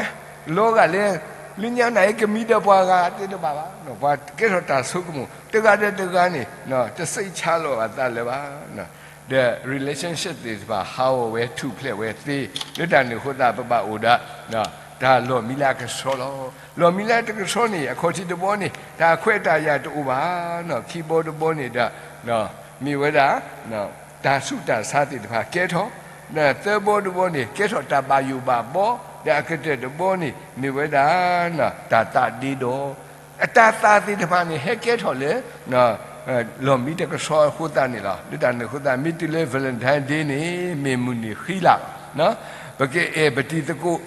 လီၤဂာ်လၢ လၢညါနၤအံၤကမံဒီးပှၤဂၤသ့ၣ်တဖၣ်ဘၣ်, ပှၤကဲထီၣ်တၢ်ဆိကမိၣ် တဂၤဒီးတဂၤန့ၣ် တစိတ်ချလိာ်အသးလၢၤဘၣ်. ဒီး relationship သ့ၣ်တဖၣ်ဟးဂီၤဝဲ ထူၣ်ဖျဲးဝဲသ့, လၢတၢ်န့ၣ်အဃိသတး ပဘၣ်အိၣ်ဒီး တၢ်လီၢ်မံလၢအကဆှီလီၤ. လီၢ်မံလၢတကဆှီန့ၣ် အခီၣ်ထံးတဘီန့ၣ် တၢ်ခွဲးတၢ်ယာ်တအိၣ်ဘၣ်, ခံဘီတဘီန့ၣ်ဒီး မ့ၢ်ဝဲဒၣ် တၢ်ဆူးတၢ်ဆါသ့ၣ်တဖၣ်ကဲထီၣ်, သၢဘီတဘီန့ၣ် ကဲထီၣ်တၢ်ဘၣ်ယိၣ်ဘၣ်ဘီ, ဒီးအကတၢၢ်တဘီန့ၣ် မ့ၢ်ဝဲဒၣ် တၢ်သးဒ့ဒီး အတၢ်သးသ့ၣ်တဖၣ်န့ၣ် ဟဲကဲထီၣ်လၢ လီၢ်မံတကဆှီအဃိသတးန့ၣ်လီၤ. လၢတၢ်န့ၣ်အဃိသတး မ့ၢ်တုၤလၢ Valentine Day န့ၣ် မ့ၢ်မုၢ်နံၤဃံလၤလီၤ. ပကအဲၣ်ပတံၤသကိး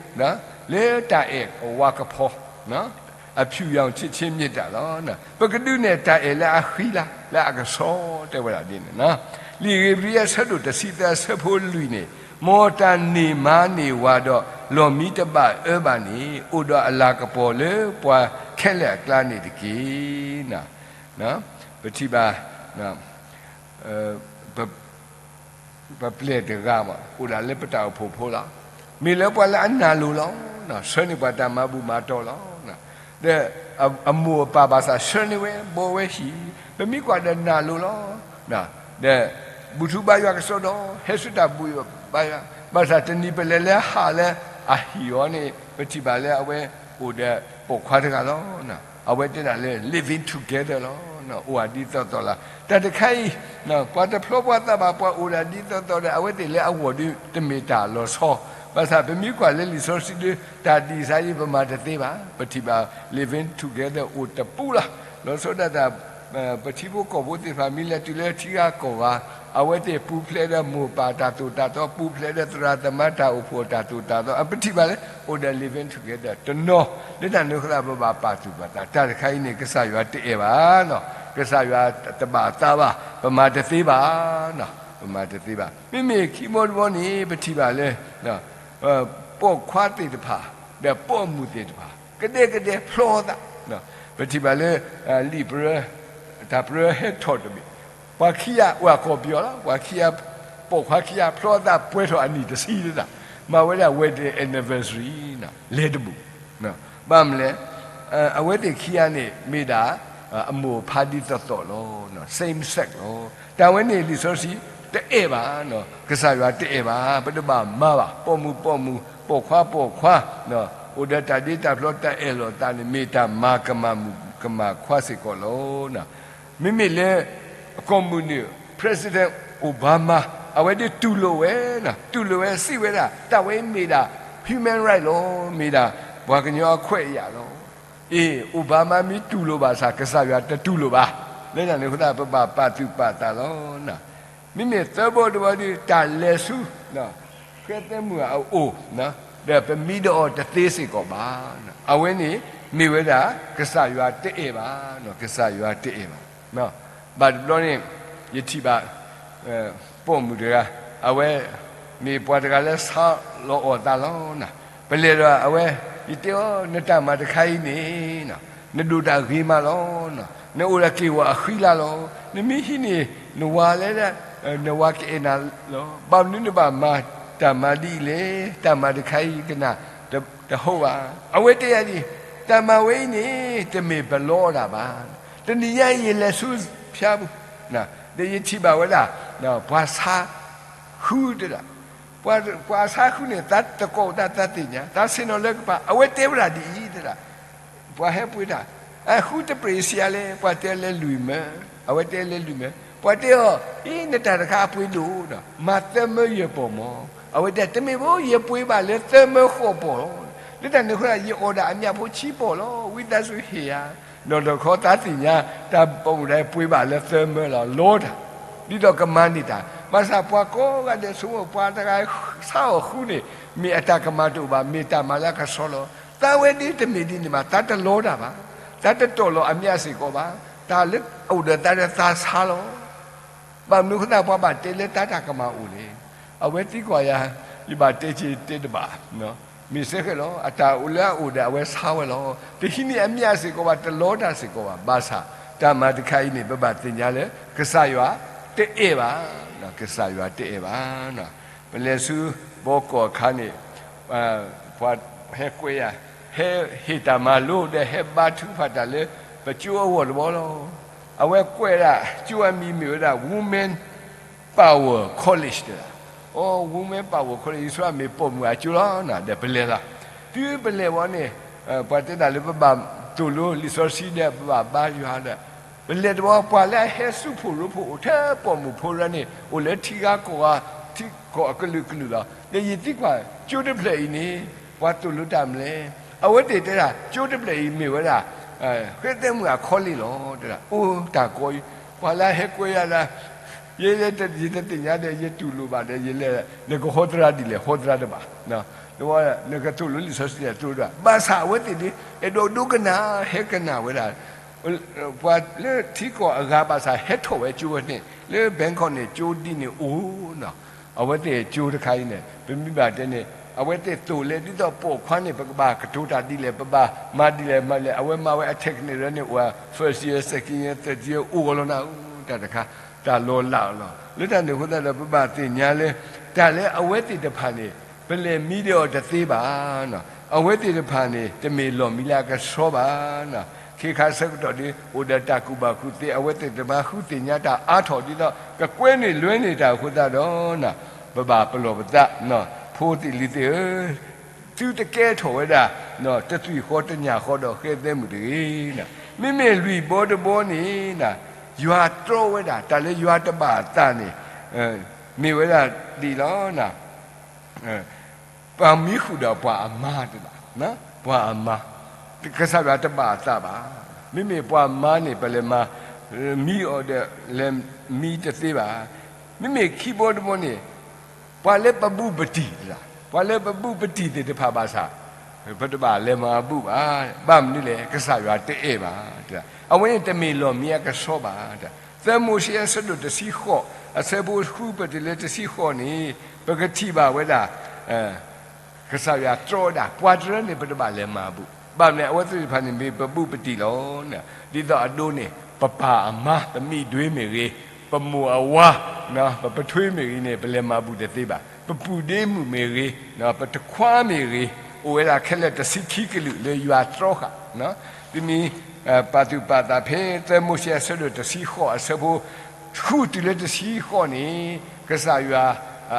လၢတၢ်အဲၣ်အဝါကဖီ အဖြူရောင်ချစ်ခြင်း မြတ်တာလီၤ. ပကဒုးနဲၣ်တၢ်အဲၣ်လၢအဃံလၤ လၢအကဆှီ တဲဝဲဒၣ်ဒ်န့ၣ်လီၤ. လံာ်ဧ့ၤဘြံၤအဆၢဒိၣ်တဆံသၢအဆၢဖိလွံၢ်န့ၣ်, မ်တၢ်န့ၢ်မါန့ၢ်ဝၤဒီး လီၢ်မံတဘၣ်အၢဘၣ်န့ၣ် အိၣ်ဒီးအလၤကပီၤလၢပှၤခဲလၢာ်အကျါန့ၣ်တက့ၢ်. ပထံၣ်ဘၣ် ပ ပပျဲၢ်တဂၤမး အိၣ်ဒၣ်လၢပတၢ်အိၣ်ဖှိၣ်ဖိလီၤ. မ့ၢ်လၢပှၤလၢအနၢ်လိၤလီၤ. ဆှၢန့ၢ်ပှၤတၢ်မၤဘူၣ်မၤတီၢ်လီၤ. ဒီးအမိၢ်အပၢ်ဘၣ်ဆၣ်ဆှၢန့ၢ်ဝဲ ဘီဝဲဟံၣ်, ပမ့ၢ်ကွၢ်ဒီးနၢ်လိၤလီၤ. ဒီးဘူၣ်ထူဘါယွၤကစီဒီ ဟဲဆူတၢ်ဘူၣ်ဘါယွၤ, ဘၣ်ဆၣ်တနံၤပလဲၤလၢဟးလၢအဟံၣ်အီၤန့ၣ် ပထံၣ်ဘၣ်လၢအဝဲအိၣ်ဒီးပိာ်ခွါတဂၤလီၤ. အဝဲတဲဒၣ်လၢ living together လီၤ. အိၣ်ဒၣ်ဒ်သိးသိးလီၤ. တၢ်တခါအံၤ ပှၤတဖျီပှၤသးဘၣ် ပှၤအိၣ်ဒၣ်ဒ်သိးသိးဒီး အဝဲသ့ၣ်လၢအဂီၢ်ဒီး တမ့ၢ်တၢ်လီၤဆီ, ဘၣ်ဆၣ်ပမ့ၢ်ကွၢ်လၢလံာ်စီဆှံဒီး တၢ်ဒ်အံၤစ့ၢ်ကီး ပမၤတသ့ဘၣ်. ပထံၣ်ဘၣ် living together အိၣ်တပူၤလီၤ. လီၤဆီဒၣ်တၢ် ပထံဖိကီၢ်ဖိသ့ၣ်တဖၣ် မ့ၢ်လဲၤတုၤလၢထံဂၤကီၢ်ဂၤ အဝဲသ့ၣ်ပူၤဖျဲးဒီးမိၢ်ပၢ်တၢ်သိၣ်တၢ်သီ, ပူၤဖျဲးဒီးသရၣ်သမါတၢ်အိၣ်ဖှိၣ်တၢ်သိၣ်တၢ်သီ, အပထံၣ်ဘၣ်လၢ အိၣ်ဒီး living together တနီၤ, လၢတၢ်န့ၣ်အဃိသတး ပဘၣ်ပာ်သူၣ်ပာ်သး, တၢ်တခါအံၤန့ၣ် ကစၢ်ယွၤတအဲၣ်ဘၣ်, ကစၢ်ယွၤတဘၣ်အသးဘၣ်, ပမၤတသ့ဘၣ်, ပမၤတသ့ဘၣ်. မ့မ့ၢ်ခံဘီတဘီန့ၣ် ပထံၣ်ဘၣ်လၢ ပိာ်ခွါသ့ၣ်တဖၣ် ဒီးပိာ်မုၣ်သ့ၣ်တဖၣ် ကဒဲကဒဲဖျီသး, ပထံၣ်ဘၣ်လၢ လံာ်ပရၢ တၢ်ပရၢဟဲထီၣ်တဘ့ၣ်, ပှၤခံဂၤ အိၣ်ကီၢ်ပယီၤလီၤ, ပှၤခံဂၤ ပိာ်ခွါခံဂၤဖျီသးပှဲၤထီၣ်အနံၣ်တဆံသတး, မၤဝဲဒၣ် wedding anniversary လဲၤတဘူၣ်, ဘၣ်မနုၤလဲၣ်, အဝဲသ့ၣ်ခံဂၤန့ၣ် မ့ၢ်ဒၣ် အမိၢ်အဖါဒ်သိးသိးလီၤ, same sex လီၤ. တၢ်ဝဲန့ၣ်လံာ်စီဆှံတအဲၣ်ဘၣ်, ကစၢ်ယွၤတအဲၣ်ဘၣ်, ပတဘၣ်မၤဘၣ်, ပိာ်မုၣ်ပိာ်မုၣ် ပိာ်ခွါပိာ်ခွါ အိၣ်ဒီးတၢ်ဒ့တၢ်ဖျီ တၢ်အဲၣ်လိာ်သးန့ၣ် မ့ၢ်တၢ်မၤကမၣ်မုၣ်ကမၣ်ခွါစ့ၢ်ကီးလီၤ. မ့မ့ၢ်လၢ အကီၢ်မုၢ်နုာ် President Obama အဝဲဒၣ်တူၢ်လိာ်ဝဲ, တူၢ်လိာ်ဝဲစံးဝဲဒၣ် တၢ်ဝဲအံၤမ့ၢ်ဒၣ် human right လီၤ, မ့ၢ်ဒၣ်ပှၤကညီအခွဲးအယာ်လီၤ. အ့ၣ် Obama မ့ၢ်တူၢ်လိာ်ဘၣ်ဆၣ် ကစၢ်ယွၤတတူၢ်လိာ်ဘၣ်. လၢတၢ်န့ၣ်အဃိသတး ပဘၣ်ပာ်သူၣ်ပာ်သးလီၤ. မ့မ့ၢ်သၢဘီတဘီဒီး တၢ်လဲၤဆူ ဃဲသဲမုၣ်အအိၣ်, ဒီးပမံဒီးအီၤတသ့စ့ၢ်ကီးဘၣ်. အဝဲန့ၣ် မ့ၢ်ဝဲဒၣ် ကစၢ်ယွၤတအဲၣ်ဘၣ်, ကစၢ်ယွၤတအဲၣ်ဘၣ်. ဘၣ်တဘျီန့ၣ် ယထံၣ်ဘၣ် ပိာ်မုၣ်တဂၤ, အဝဲ မ့ၢ်ပှၤတဂၤလၢဆါလီၤအီၣ်သးလီၤ. ပလဲၤဒီးအဝဲ ယတဲအီၤ နတၢ်မၤတခါအံၤန့ၣ် နဒိၣ်တၢ်ဂ့ၤမးလီၤ. နအိၣ်ဒီးက့ၢ်ဂီၤအဃံလၤလီၤ. နမ့ၢ်ဟံးန့ၢ်နဝၤလဲၣ်, နဝၤကအဲၣ်နၤလီၤ. ဘၣ်မနုၤနဘၣ်မၤတၢ်မၤဒ်အံၤလဲၣ်. တၢ်မၤတခါအံၤကနၣ်တဟီဘၣ်. အဝဲတဲယၤဒ်အံၤ, တၢ်မၤဝဲအံၤန့ၣ် တမ့ၢ်ပလီတၢ်ဘၣ်. တနံၤညါယလဲၤဆူဖၠါပူၤ, ဒီးယထံၣ်ဘၣ်ဝဲဒၣ် ပှၤဆါဃုတဲဒၣ် ပှၤဆါဃုန့ၣ် သးတကိးတၢ်သးသ့ၣ်ညါ, သးဆ့ၣ်နီၤလၢကပၤ, အဝဲတဲဝဲဒၣ်ဒ်အံၤတဲဒၣ်, ပှၤဟဲပှ့ၤတၢ်, အဃုတပြ့ၣ်ဆံးအါလဲၣ်, ပှၤတဲလဲၤလွံၢ်မၢ, အဝဲတဲလဲၤလွံၢ်မၢ, ပှၤတဲအီၤ, အံၤ နတၢ်တခါအပှ့ၤဒိၣ်ဒီး မၤသၢမၢယဲၢ်ပီၢ်မၢ, အဝဲတဲတမ့ၢ်ဘၣ်, ယပှ့ၤဘၣ်လၢသၢမၢဃိးပီၢ်လီၤ. လၢတၢ်န့ၣ်အဃိ ယအီၣ်ဒၣ်အမျးဖိဆံပီၢ်လီၤ, ဝံသးစူၤဟ့ၣ်ယၤ, ဒီးတခီသးသ့ၣ်ညါ တၢ်ပအိၣ်ဒၣ်ပှ့ၤဘၣ်လၢသၢမၢလီၤ, လီတၢ် ဒ်သိးကမၤန့ၢ်တၢ်, ဘၣ်ဆၣ်ပှၤကိးဂၤဒဲးဆိကမိၣ် ပှၤတဂၤဆါအီၣ်ဃုန့ၣ် မ့ၢ်အတၢ်ကမၣ်တအိၣ်ဘၣ်, မ့ၢ်တၢ်မၤလၢအကဆှီလီၤ. သးဝဲဒၣ်တမ့ၢ်ဒ်န့ၣ်ဘၣ်, သးတလီတၢ်ဘၣ်, သးတတီၢ်လီၤအမျးစ့ၢ်ကီးဘၣ်, တၢ်လၢအအိၣ်ဒီးသးဒီးသးဆါလီၤ. ဘၣ်မနုၤအဃိသတး ပှၤဘၣ်တဲလၢတၢ်တၢ်ကမၣ်အိၣ်လဲၣ်. အဝဲသံကွၢ်ယၤ, ယဘၣ်တဲက့ၤတဲတဘၣ်, မ့ၢ်စ့ၢ်ကီးလီၤ, အတၢ်အိၣ်လၢအအိၣ်ဒီးအဝဲဆါဝဲလီၤ. တဟံးန့ၢ်အမျးစ့ၢ်ကီးဘၣ်, တလီတၢ်စ့ၢ်ကီးဘၣ်, ဘၣ်ဆၣ် တၢ်မၤတခါအံၤန့ၣ် ပဘၣ်သ့ၣ်ညါလၢ ကစၢ်ယွၤတအဲၣ်ဘၣ်, ကစၢ်ယွၤတအဲၣ်ဘၣ်. ပလဲၤဆူဘီကီၢ်အခါန့ၣ် ပှၤဟဲကွဲယၤ ဟဲဟ့ၣ်တၢ်မၤလိဒီးဟဲဘါထုကဖၣ်တၢ်လၢပကၠိအဂီၢ်တဘျီလီၤ. အဝဲကွဲးဒၣ်ကၠိအမံၤမ့ၢ်ဝဲဒၣ် Women Power College တဲဒၣ်. အိ Women Power College ယဆိကမိၣ်မ့ၢ်ပိာ်မုၣ်အကၠိလီၤနၤ ဒီးပလဲၤလီၤ. တုၤပလဲၤဝံၤန့ၣ် ပှၤတဲတၢ်လၢပဘၣ်သိၣ်လိလံာ်စီဆှံဒီးပဘၣ်ဘါယွၤဒီး ပလဲၤတဘျီ ပှၤလၢအဟဲစူးဖှိၣ်ရိဖှိၣ်အိၣ်ထဲပိာ်မုၣ်ဖိတဂၤန့ၣ် အိၣ်လၢထံဂၤကီၢ်ဂၤ ထံကီၢ်အကလုာ်ကလုာ်လီၤ. ဒီးယသံကွၢ် ကၠိတဖျၢၣ်အံၤန့ၣ် ပှၤသိၣ်လိတၢ်မနုၤလဲၣ်. အဝဲသ့ၣ်တဲဒၣ် ကၠိတဖျၢၣ်အံၤမ့ၢ်ဝဲဒၣ် ဃဲသဲမုၣ်အခီလ့လီၤ တဲဒၣ်. အိ တၢ်ကီအံၤ ပှၤလၢအဟဲကွဲယၤဒီး ယဲယဲတသ့ၣ်ညါဒီး ယတူၢ်လိာ်ဘၣ်ဒီး ယလဲၤ နကဟီသရၣ်ဒ်လဲၣ် ဟီသရၣ်တဘၣ်, နကသိၣ်လိလံာ်စီဆှံဒ်လဲၣ် သိၣ်လိတဘၣ်. ဘၣ်ဆၣ်အဝဲသ့ၣ်န့ၣ် အဲၣ်ဒိးဒိကနၣ် ဟဲကနၣ်ဝဲဒၣ် ပှၤလၢထံကီၢ်အဂၤဘၣ်ဆၣ် ဟဲထီၣ်ဝဲကၠိဝဲန့ၣ် လၢ Bangkok န့ၣ် ကၠိဒ်န့ၣ်အိၣ်နီၤ. အဝဲသ့ၣ်ကၠိတခါအံၤန့ၣ် ပမ့ၢ်ဘၣ်တဲန့ၣ် အဝဲသ့ၣ်သိၣ်လဲၤဒ်သိးပိာ်ခွါန့ၣ် ပကဘၣ်ကတိၤတၢ်ဒ်လဲၣ် ပဘၣ်မၤဒ်လဲၣ်မၤလဲၣ် အဝဲမၤဝဲအ technique န့ၣ်အိၣ် first year, second year, third year အိၣ်ဂီၢ်လီၤနၤ တၢ်တခါ တၢ်လီၤလးလီၤ. လၢတၢ်န့ၣ်အဃိသတးဒီး ပဘၣ်သ့ၣ်ညါလၢ တၢ်လၢအဝဲသ့ၣ်တဖၣ်န့ၣ် ပလဲၤမံဒီးအီၤတသ့ဘၣ်. အဝဲသ့ၣ်တဖၣ်န့ၣ် တမ့ၢ်လီၢ်မံလၢအကဆှီဘၣ်. ခ့ခါဆၢကတီၢ်ဒီး အိၣ်ဒီးတၢ်ကူၣ်ဘၣ်ကူၣ်သ့ အဝဲသ့ၣ်တဖၣ်ဃုသ့ၣ်ညါတၢ်အါထီၣ်ဒ်သိး ကကွဲန့ၢ်လွဲန့ၢ်တၢ်အဃိသတးဒီး ပဘၣ်ပလီၢ်ပသး ဖိသ့ၣ်လံၤသ့ၣ်ဧၢ သုတကဲထီၣ်ဝဲဒၣ် တသွံၣ်ဃီတညၣ်ဃီဒီးဃဲသဲမုၣ်တဂ့ၤ. မ့မ့ၢ်လွံၢ်ဘီတဘီန့ၣ် ယွၤတြီဝဲဒၣ် တၢ်လၢယွၤတဘၣ်အသးန့ၣ် မ့ၢ်ဝဲဒၣ်ဒ်လီၤ. ပှၤမံဃုာ်ဒီးပှၤအမါတဘၣ်, ပှၤအမါ, ကစၢ်ယွၤတဘၣ်အသးဘၣ်. မ့မ့ၢ်ပှၤမါန့ၣ် ပလဲၤမၤ မံအီၤဒီး လဲၤမံတသ့ဘၣ်. မ့မ့ၢ်ခံဘီတဘီန့ၣ် ပှၤလၢပဘူးပတံၢ်တဒၣ်, ပှၤလၢပဘူးပတံၢ်သ့ၣ်တဖၣ်ဘၣ်ဆၣ် ပတဘၣ်လဲၤမၤအဘူးဘၣ်. ဘၣ်မနုၤလဲၣ်, ကစၢ်ယွၤတအဲၣ်ဘၣ်. အဝဲန့ၣ်တမ့ၢ်လီၢ်မံအကဆှီဘၣ်. သၢမိၤၡ့အဆၢဒိၣ်တဆံဃိး အဆၢဖိဃုပတုၤလၢတဆံဃိးန့ၣ် ပကထံၣ်ဘၣ်ဝဲဒၣ် ကစၢ်ယွၤတြီဝဲဒၣ် ပှၤတရၢန့ၣ် ပတဘၣ်လဲၤမၤအဘူး. ဘၣ်မနုၤလဲၣ်, အဝဲသ့ၣ်တဖၣ်န့ၣ်မ့ၢ်ပဘူးပတံၢ်လီၤ. ဒ်သိးအဒိန့ၣ် ပပၢ်အမါ ပမံၤဒွ့မ့ၢ်ဂ့ၤ, ပမိၢ်အဝၤ ပပထွ့မ့ၢ်ဂ့ၤန့ၣ် ပလဲၤမၤဘူးတသ့ဘၣ်. ပပုၢ်ဒ့မုၣ်မ့ၢ်ဂ့ၤ, ပတခွါမ့ၢ်ဂ့ၤ, အိၣ်ဝဲဒၣ်ခဲလၢာ်တဆံခံကလုာ်လၢယွၤတြီဃာ်. သုမ့ၢ်ပာ်သူၣ်ပာ်သးဖဲသၢမိၤၡ့အဆၢဒိၣ်တဆံဃိး အဆၢဖိ ဃုတုၤလၢတဆံဃိးန့ၣ် ကစၢ်ယွၤ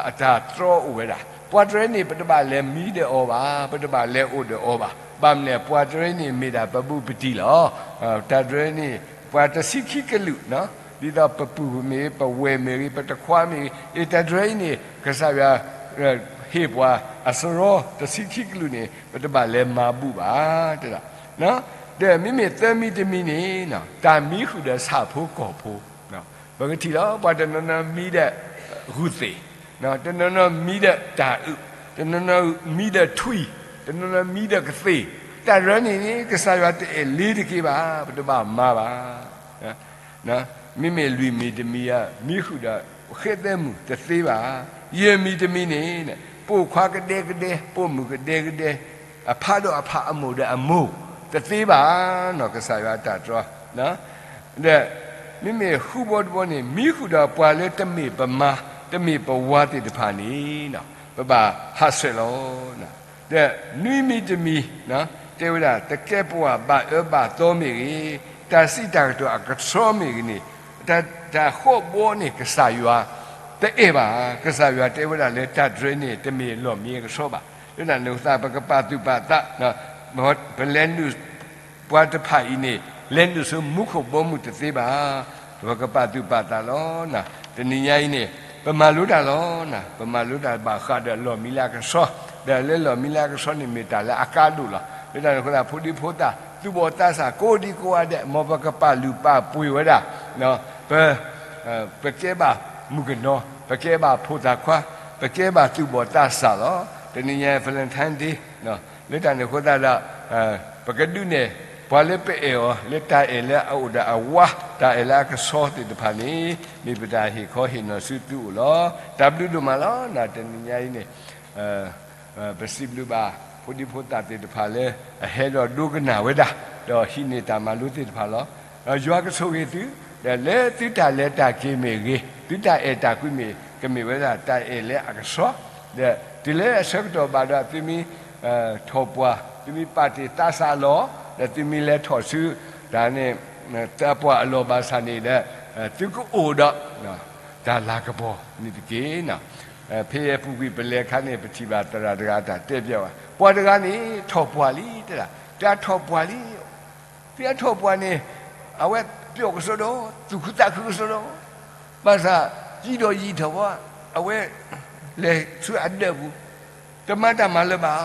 အတၢ်တြီအိၣ်ဝဲဒၣ်. ပှၤတရၢန့ၣ် ပတဘၣ်လဲၤမံဒီးအီၤဘၣ်, ပတဘၣ်လဲၤအိၣ်ဒီးအီၤဘၣ်. ဘၣ်မနုၤလဲၣ်, ပှၤတရၢန့ၣ်မ့ၢ်ဒၣ်ပဘူးပတံၢ်လီၤ. တၢ်တရၢန့ၣ် ပှၤတဆံခံကလုာ်, ဒ်သိးပပုၢ်မ့ၢ်ဂ့ၤ, ပဝဲၢ်မ့ၢ်ဂ့ၤ, ပတခွါမ့ၢ်ဂ့ၤ, အတၢ်တရၢအံၤန့ၣ် ကစၢ်ယွၤ ဟ့ၣ်ပှၤအစရီတဆံခံကလုာ်န့ၣ် ပတဘၣ်လဲၤမၤဘူးဘၣ် တဲဒၣ်. ဒီးမ့မ့ၢ်သၢမံၤတမံၤန့ၣ် တၢ်မံဃုာ်ဒီးဆၣ်ဖိကီၢ်ဖိ, ပကထံၣ်လီၤ. ပှၤတနီၤနီၤမံဒီးဂုၢ်သ့ၣ်, တနီၤနီၤမံဒီးတၢ်အုၣ်, တနီၤနီၤမံဒီးထွံၣ်, တနီၤနီၤမံဒီးကသ့ၣ်. တၢ်တရၢန့ၣ်န့ၣ် ကစၢ်ယွၤတအဲၣ်လ့ၤတက့ၢ်ဘၣ်, ပတဘၣ်မၤဘၣ်. မ့မ့ၢ်လွံၢ်မံၤတမံၤဧါ, မံဃုာ်ဒီးဃဲသဲမုၣ်တသ့ဘၣ်. ယဲၢ်မံၤတမံၤန့ၣ် ပိာ်ခွါကဒဲကဒဲ, ပိာ်မုၣ်ကဒဲကဒဲ, အဖးဒီးအဖး, အမိၢ်ဒီးအမိၢ်, တသ့ဘၣ်နီၤ ကစၢ်ယွၤအတၢ်တြီ. ဒီးမ့မ့ၢ်ဃုဘီတဘီန့ၣ် မံဃုာ်ဒီးပှၤလၢတမ့ၢ်ပမါ တမ့ၢ်ပဝၤသ့ၣ်တဖၣ်န့ၣ် ပဘၣ်ဟးဆှဲးလီၤ. ဒီးနွံမံၤတမံၤ တဲဝဲဒၣ် တကဲပဝးဘၣ်အၢဘၣ်သီမ့ၢ်ဂ့ၤ, တၢ်စံးတၢ်ကတိၤအကဆှီမ့ၢ်ဂ့ၤန့ၣ်, တၢ်ဃိးဘီန့ၣ် ကစၢ်ယွၤတအဲၣ်ဘၣ်. ကစၢ်ယွၤတဲဝဲဒၣ်လၢတၢ်တရၢန့ၣ် တမ့ၢ်လီၢ်မံအကဆှီဘၣ်. လၢတၢ်န့ၣ်အဃိသတး ပကပာ်သူၣ်ပာ်သး ပလဲၤနုာ် ပှၤတဖၣ်အံၤန့ၣ် လဲၤနုာ်ဆူမူခိၣ်ဘီမုၢ်တသ့ဘၣ်. ပကပာ်သူၣ်ပာ်သးလီၤ. တနံၤညါအံၤန့ၣ် ပမၤလိတၢ်လီၤ. ပမၤလိတၢ်ဘၣ်ဃးဒီးလီၢ်မံလၢအကဆှီ, ဒီးလၢလီၢ်မံလၢအကဆှီန့ၣ် မ့ၢ်တၢ်လၢအကါဒိၣ်လီၤ. လၢတၢ်န့ၣ်အဃိသတး ဖိဒံဖိသၣ် သူၣ်ဘီၣ်သးစၢ် ကိးဒံကိးဂၤဒဲး မ်ပကပာ်လုၢ်ပာ်ပှ့ၤဝဲဒၣ် ပ ပကဲဘၣ်မုၣ်ကနီၤ, ပကဲဘၣ်ဖိသၣ်ခွါ, ပကဲဘၣ်သူၣ်ဘီၣ်သးစၢ်လီၤ. တနံၤညါ Valentine Day လၢတၢ်န့ၣ်အဃိသတးဒီး ပကဒုးနဲၣ် ပှၤလၢပအဲၣ်အီၤ လၢတၢ်အဲၣ်လၢအအိၣ်ဒီးအဝါ တၢ်အဲၣ်လၢအကဆှီသ့ၣ်တဖၣ်န့ၣ် မ့ၢ်ပတၢ်ဟ့ၣ်ခီဟ့ၣ်နီၤဆူသုအိၣ်လီၤ. တၢ်ဘျုးဒိၣ်မးလီၤ. တနံၤညါအံၤန့ၣ် ပစံးဘျုးဘၣ် ဖိဒံဖိသၣ်သ့ၣ်တဖၣ်လၢ အဟဲဒီးဒိကနၣ်ဝဲဒၣ် ဒီးဟံးန့ၢ်တၢ်မၤလိသ့ၣ်တဖၣ်လီၤ. ဒီးယွၤကဆိၣ်ဂ့ၤသု, ဒီးလၢသုတၢ်လဲၤတၢ်က့ၤမ့ၢ်ဂ့ၤ, သုတၢ်အဲၣ်တၢ်ကွံမ့ၢ် ကမ့ၢ်ဝဲဒၣ်တၢ်အဲၣ်လၢအကဆှီ, ဒီးတုၤလၢအဆၢကတီၢ်ဘၣ်ဒီးသုမ့ၢ် ထီၣ်ပှၢ် သုမ့ၢ်ပာ်တ့ၢ်သးစၢ်အလီၢ်, ဒီးသုမ့ၢ်လဲၤထီၣ်ဆူ တၢ်န့ၣ် သးပှၢ်အလီၢ်ဘၣ်ဆၣ်န့ၣ်ဒီး သုကအိၣ်ဒီး တၢ်လၤကပီၤန့ၣ်တက့ၢ်. ဖဲအပူၤကွံာ်ပလဲၤအခါန့ၣ် ပထံၣ်ဘၣ်သရၣ်တဂၤတၢ်တဲပျဲဝဲ, ပှၤတဂၤန့ၣ် ထီၣ်ပှၢ်လံတဲဒၣ်, တၢ်ထီၣ်ပှၢ်လံ သုအထီၣ်ပှၢ်န့ၣ် အဝဲပျီၣ်ကစီဒီ, သူၣ်ခုသးခုကစီဒီ, ဘၣ်ဆၣ် ယံာ်ဒီးယံာ်ထီၣ်ဘၣ်, အဝဲ လဲၤဆူအဒၢးပူၤ, တမၤတၢ်မၤလၢၤဘၣ်,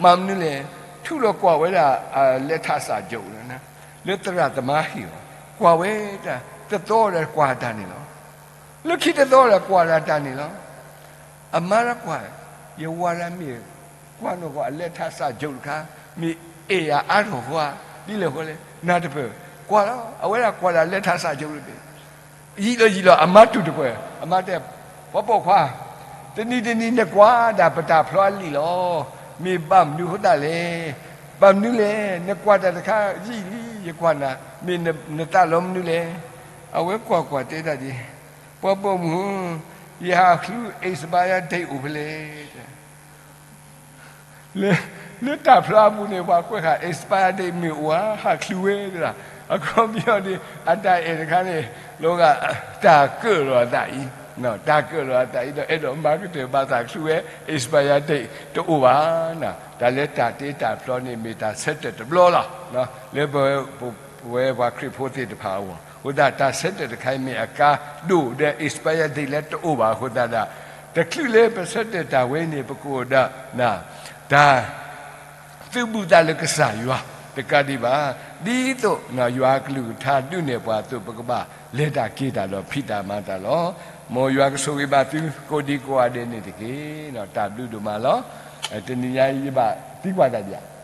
မၤမနုၤလဲၣ်, ထုးလီၤကွၢ်ဝဲဒၣ် အလဲၤထးစၢ်ကၠိန့ၣ်, လၢသရၣ်သမါဟံၣ်အီၤ, ကွၢ်ဝဲတၢ် တသီဒီးကွၢ်တၢ်န့ၣ်လီၤ. လၢခံတသီဒီးကွၢ်ဒၣ်တၢ်န့ၣ်လီၤ. အမါတၢ်ကွၢ်, ယဝၤဒၣ်မ့ၢ်ကွၢ်နီၢ်ကီၢ်အလဲၤထးစၢ်ကၠိတခါ, မ့ၢ်အဲၣ်ယၤအါထီၣ်ဃီဧါ, ဒ်လဲၣ်ဃီလဲၣ်, နၢ်တပၢၢ်, ကွၢ်လီၤ, အဝဲဒၣ်ကွၢ်ဒၣ်လဲၤထးစၢ်ကၠိတဘ့ၣ်, ယံာ်လီၤယံာ်လီၤ အမါတူၢ်တပှဲၤ, အမါတဲ, ပှၤပိာ်ခွါ, တနံၤတနံၤနကွၢ်ဒၣ်ပတၢ်ဖျီအလံာ်လီၤ. မ့ၢ်ဘၣ်မနုၤအဃိသတးလဲၣ်, ဘၣ်မနုၤလဲၣ်, နကွၢ်တၢ်တခါယံာ်လံ, ယကွၢ်နၤ, မ့ၢ်နသးလီမနုၤလဲၣ်. အဝဲကွၢ်ကွၢ်တဲတၢ်ဒ်, ပှၤပိာ်မုၣ်, ယဟးချု expired date အိၣ်ဖဲလဲၣ် လၢတၢ်ဖျီအပူၤန့ၣ် ပှၤကွဲးဃာ် expired date မ့ၢ်အိၣ်ဧါ, ဟးချုဝဲတဒၣ်, အခီပညီန့ၣ် အတၢ်အဲၣ်တခါန့ၣ် လီၤဂာ် တၢ်ကၢၣ်လီၤအသးအံၤ, တၢ်ကၢၣ်လီၤအသးအံၤဒီး အဲၣ်ဒိးမၤကတၢၢ်ဘၣ်သးချုဝဲ expired date တအိၣ်ဘၣ်. တၢ်လၢတၢ်တ့တၢ်ဖျီန့ၣ် မ့ၢ်တၢ်ဆၢထၢၣ်တဘျီလီၤ. လၢပဝဲပှၤခရံာ်ဖိသ့ၣ်တဖၣ်အဂီၢ် အဃိသတး တၢ်ဆၢထၢၣ်တခါအံၤမ့ၢ်အကါဒိၣ်ဒီး expired date လၢတအိၣ်ဘၣ်အဃိသတးဒီး တချုးလၢပဆၢထၢၣ်တၢ်ဝဲန့ၣ် ပကအိၣ်ဒီး တၢ် သုးဘူးသးလၢကစၢ်ယွၤတကးဒံးဘၣ်, ဒ်သိးယွၤအကလုၢ်ကထါဒုးနဲၣ်ပှၤအသိး ပကဘၣ်လဲၤတၢ်က့ၤတၢ်ဒီးဖံးတၢ်မၤတၢ်လီၤ. မ်ယွၤကဆိၣ်ဂ့ၤဘၣ်သုကိးဒံကိးဂၤဒဲးန့ၣ်တက့ၢ်. တၢ်ဘျုးဒိၣ်မးလီၤ. တနံၤညါအံၤယဘၣ်သံကွၢ်တၢ်ဒံးဧါ.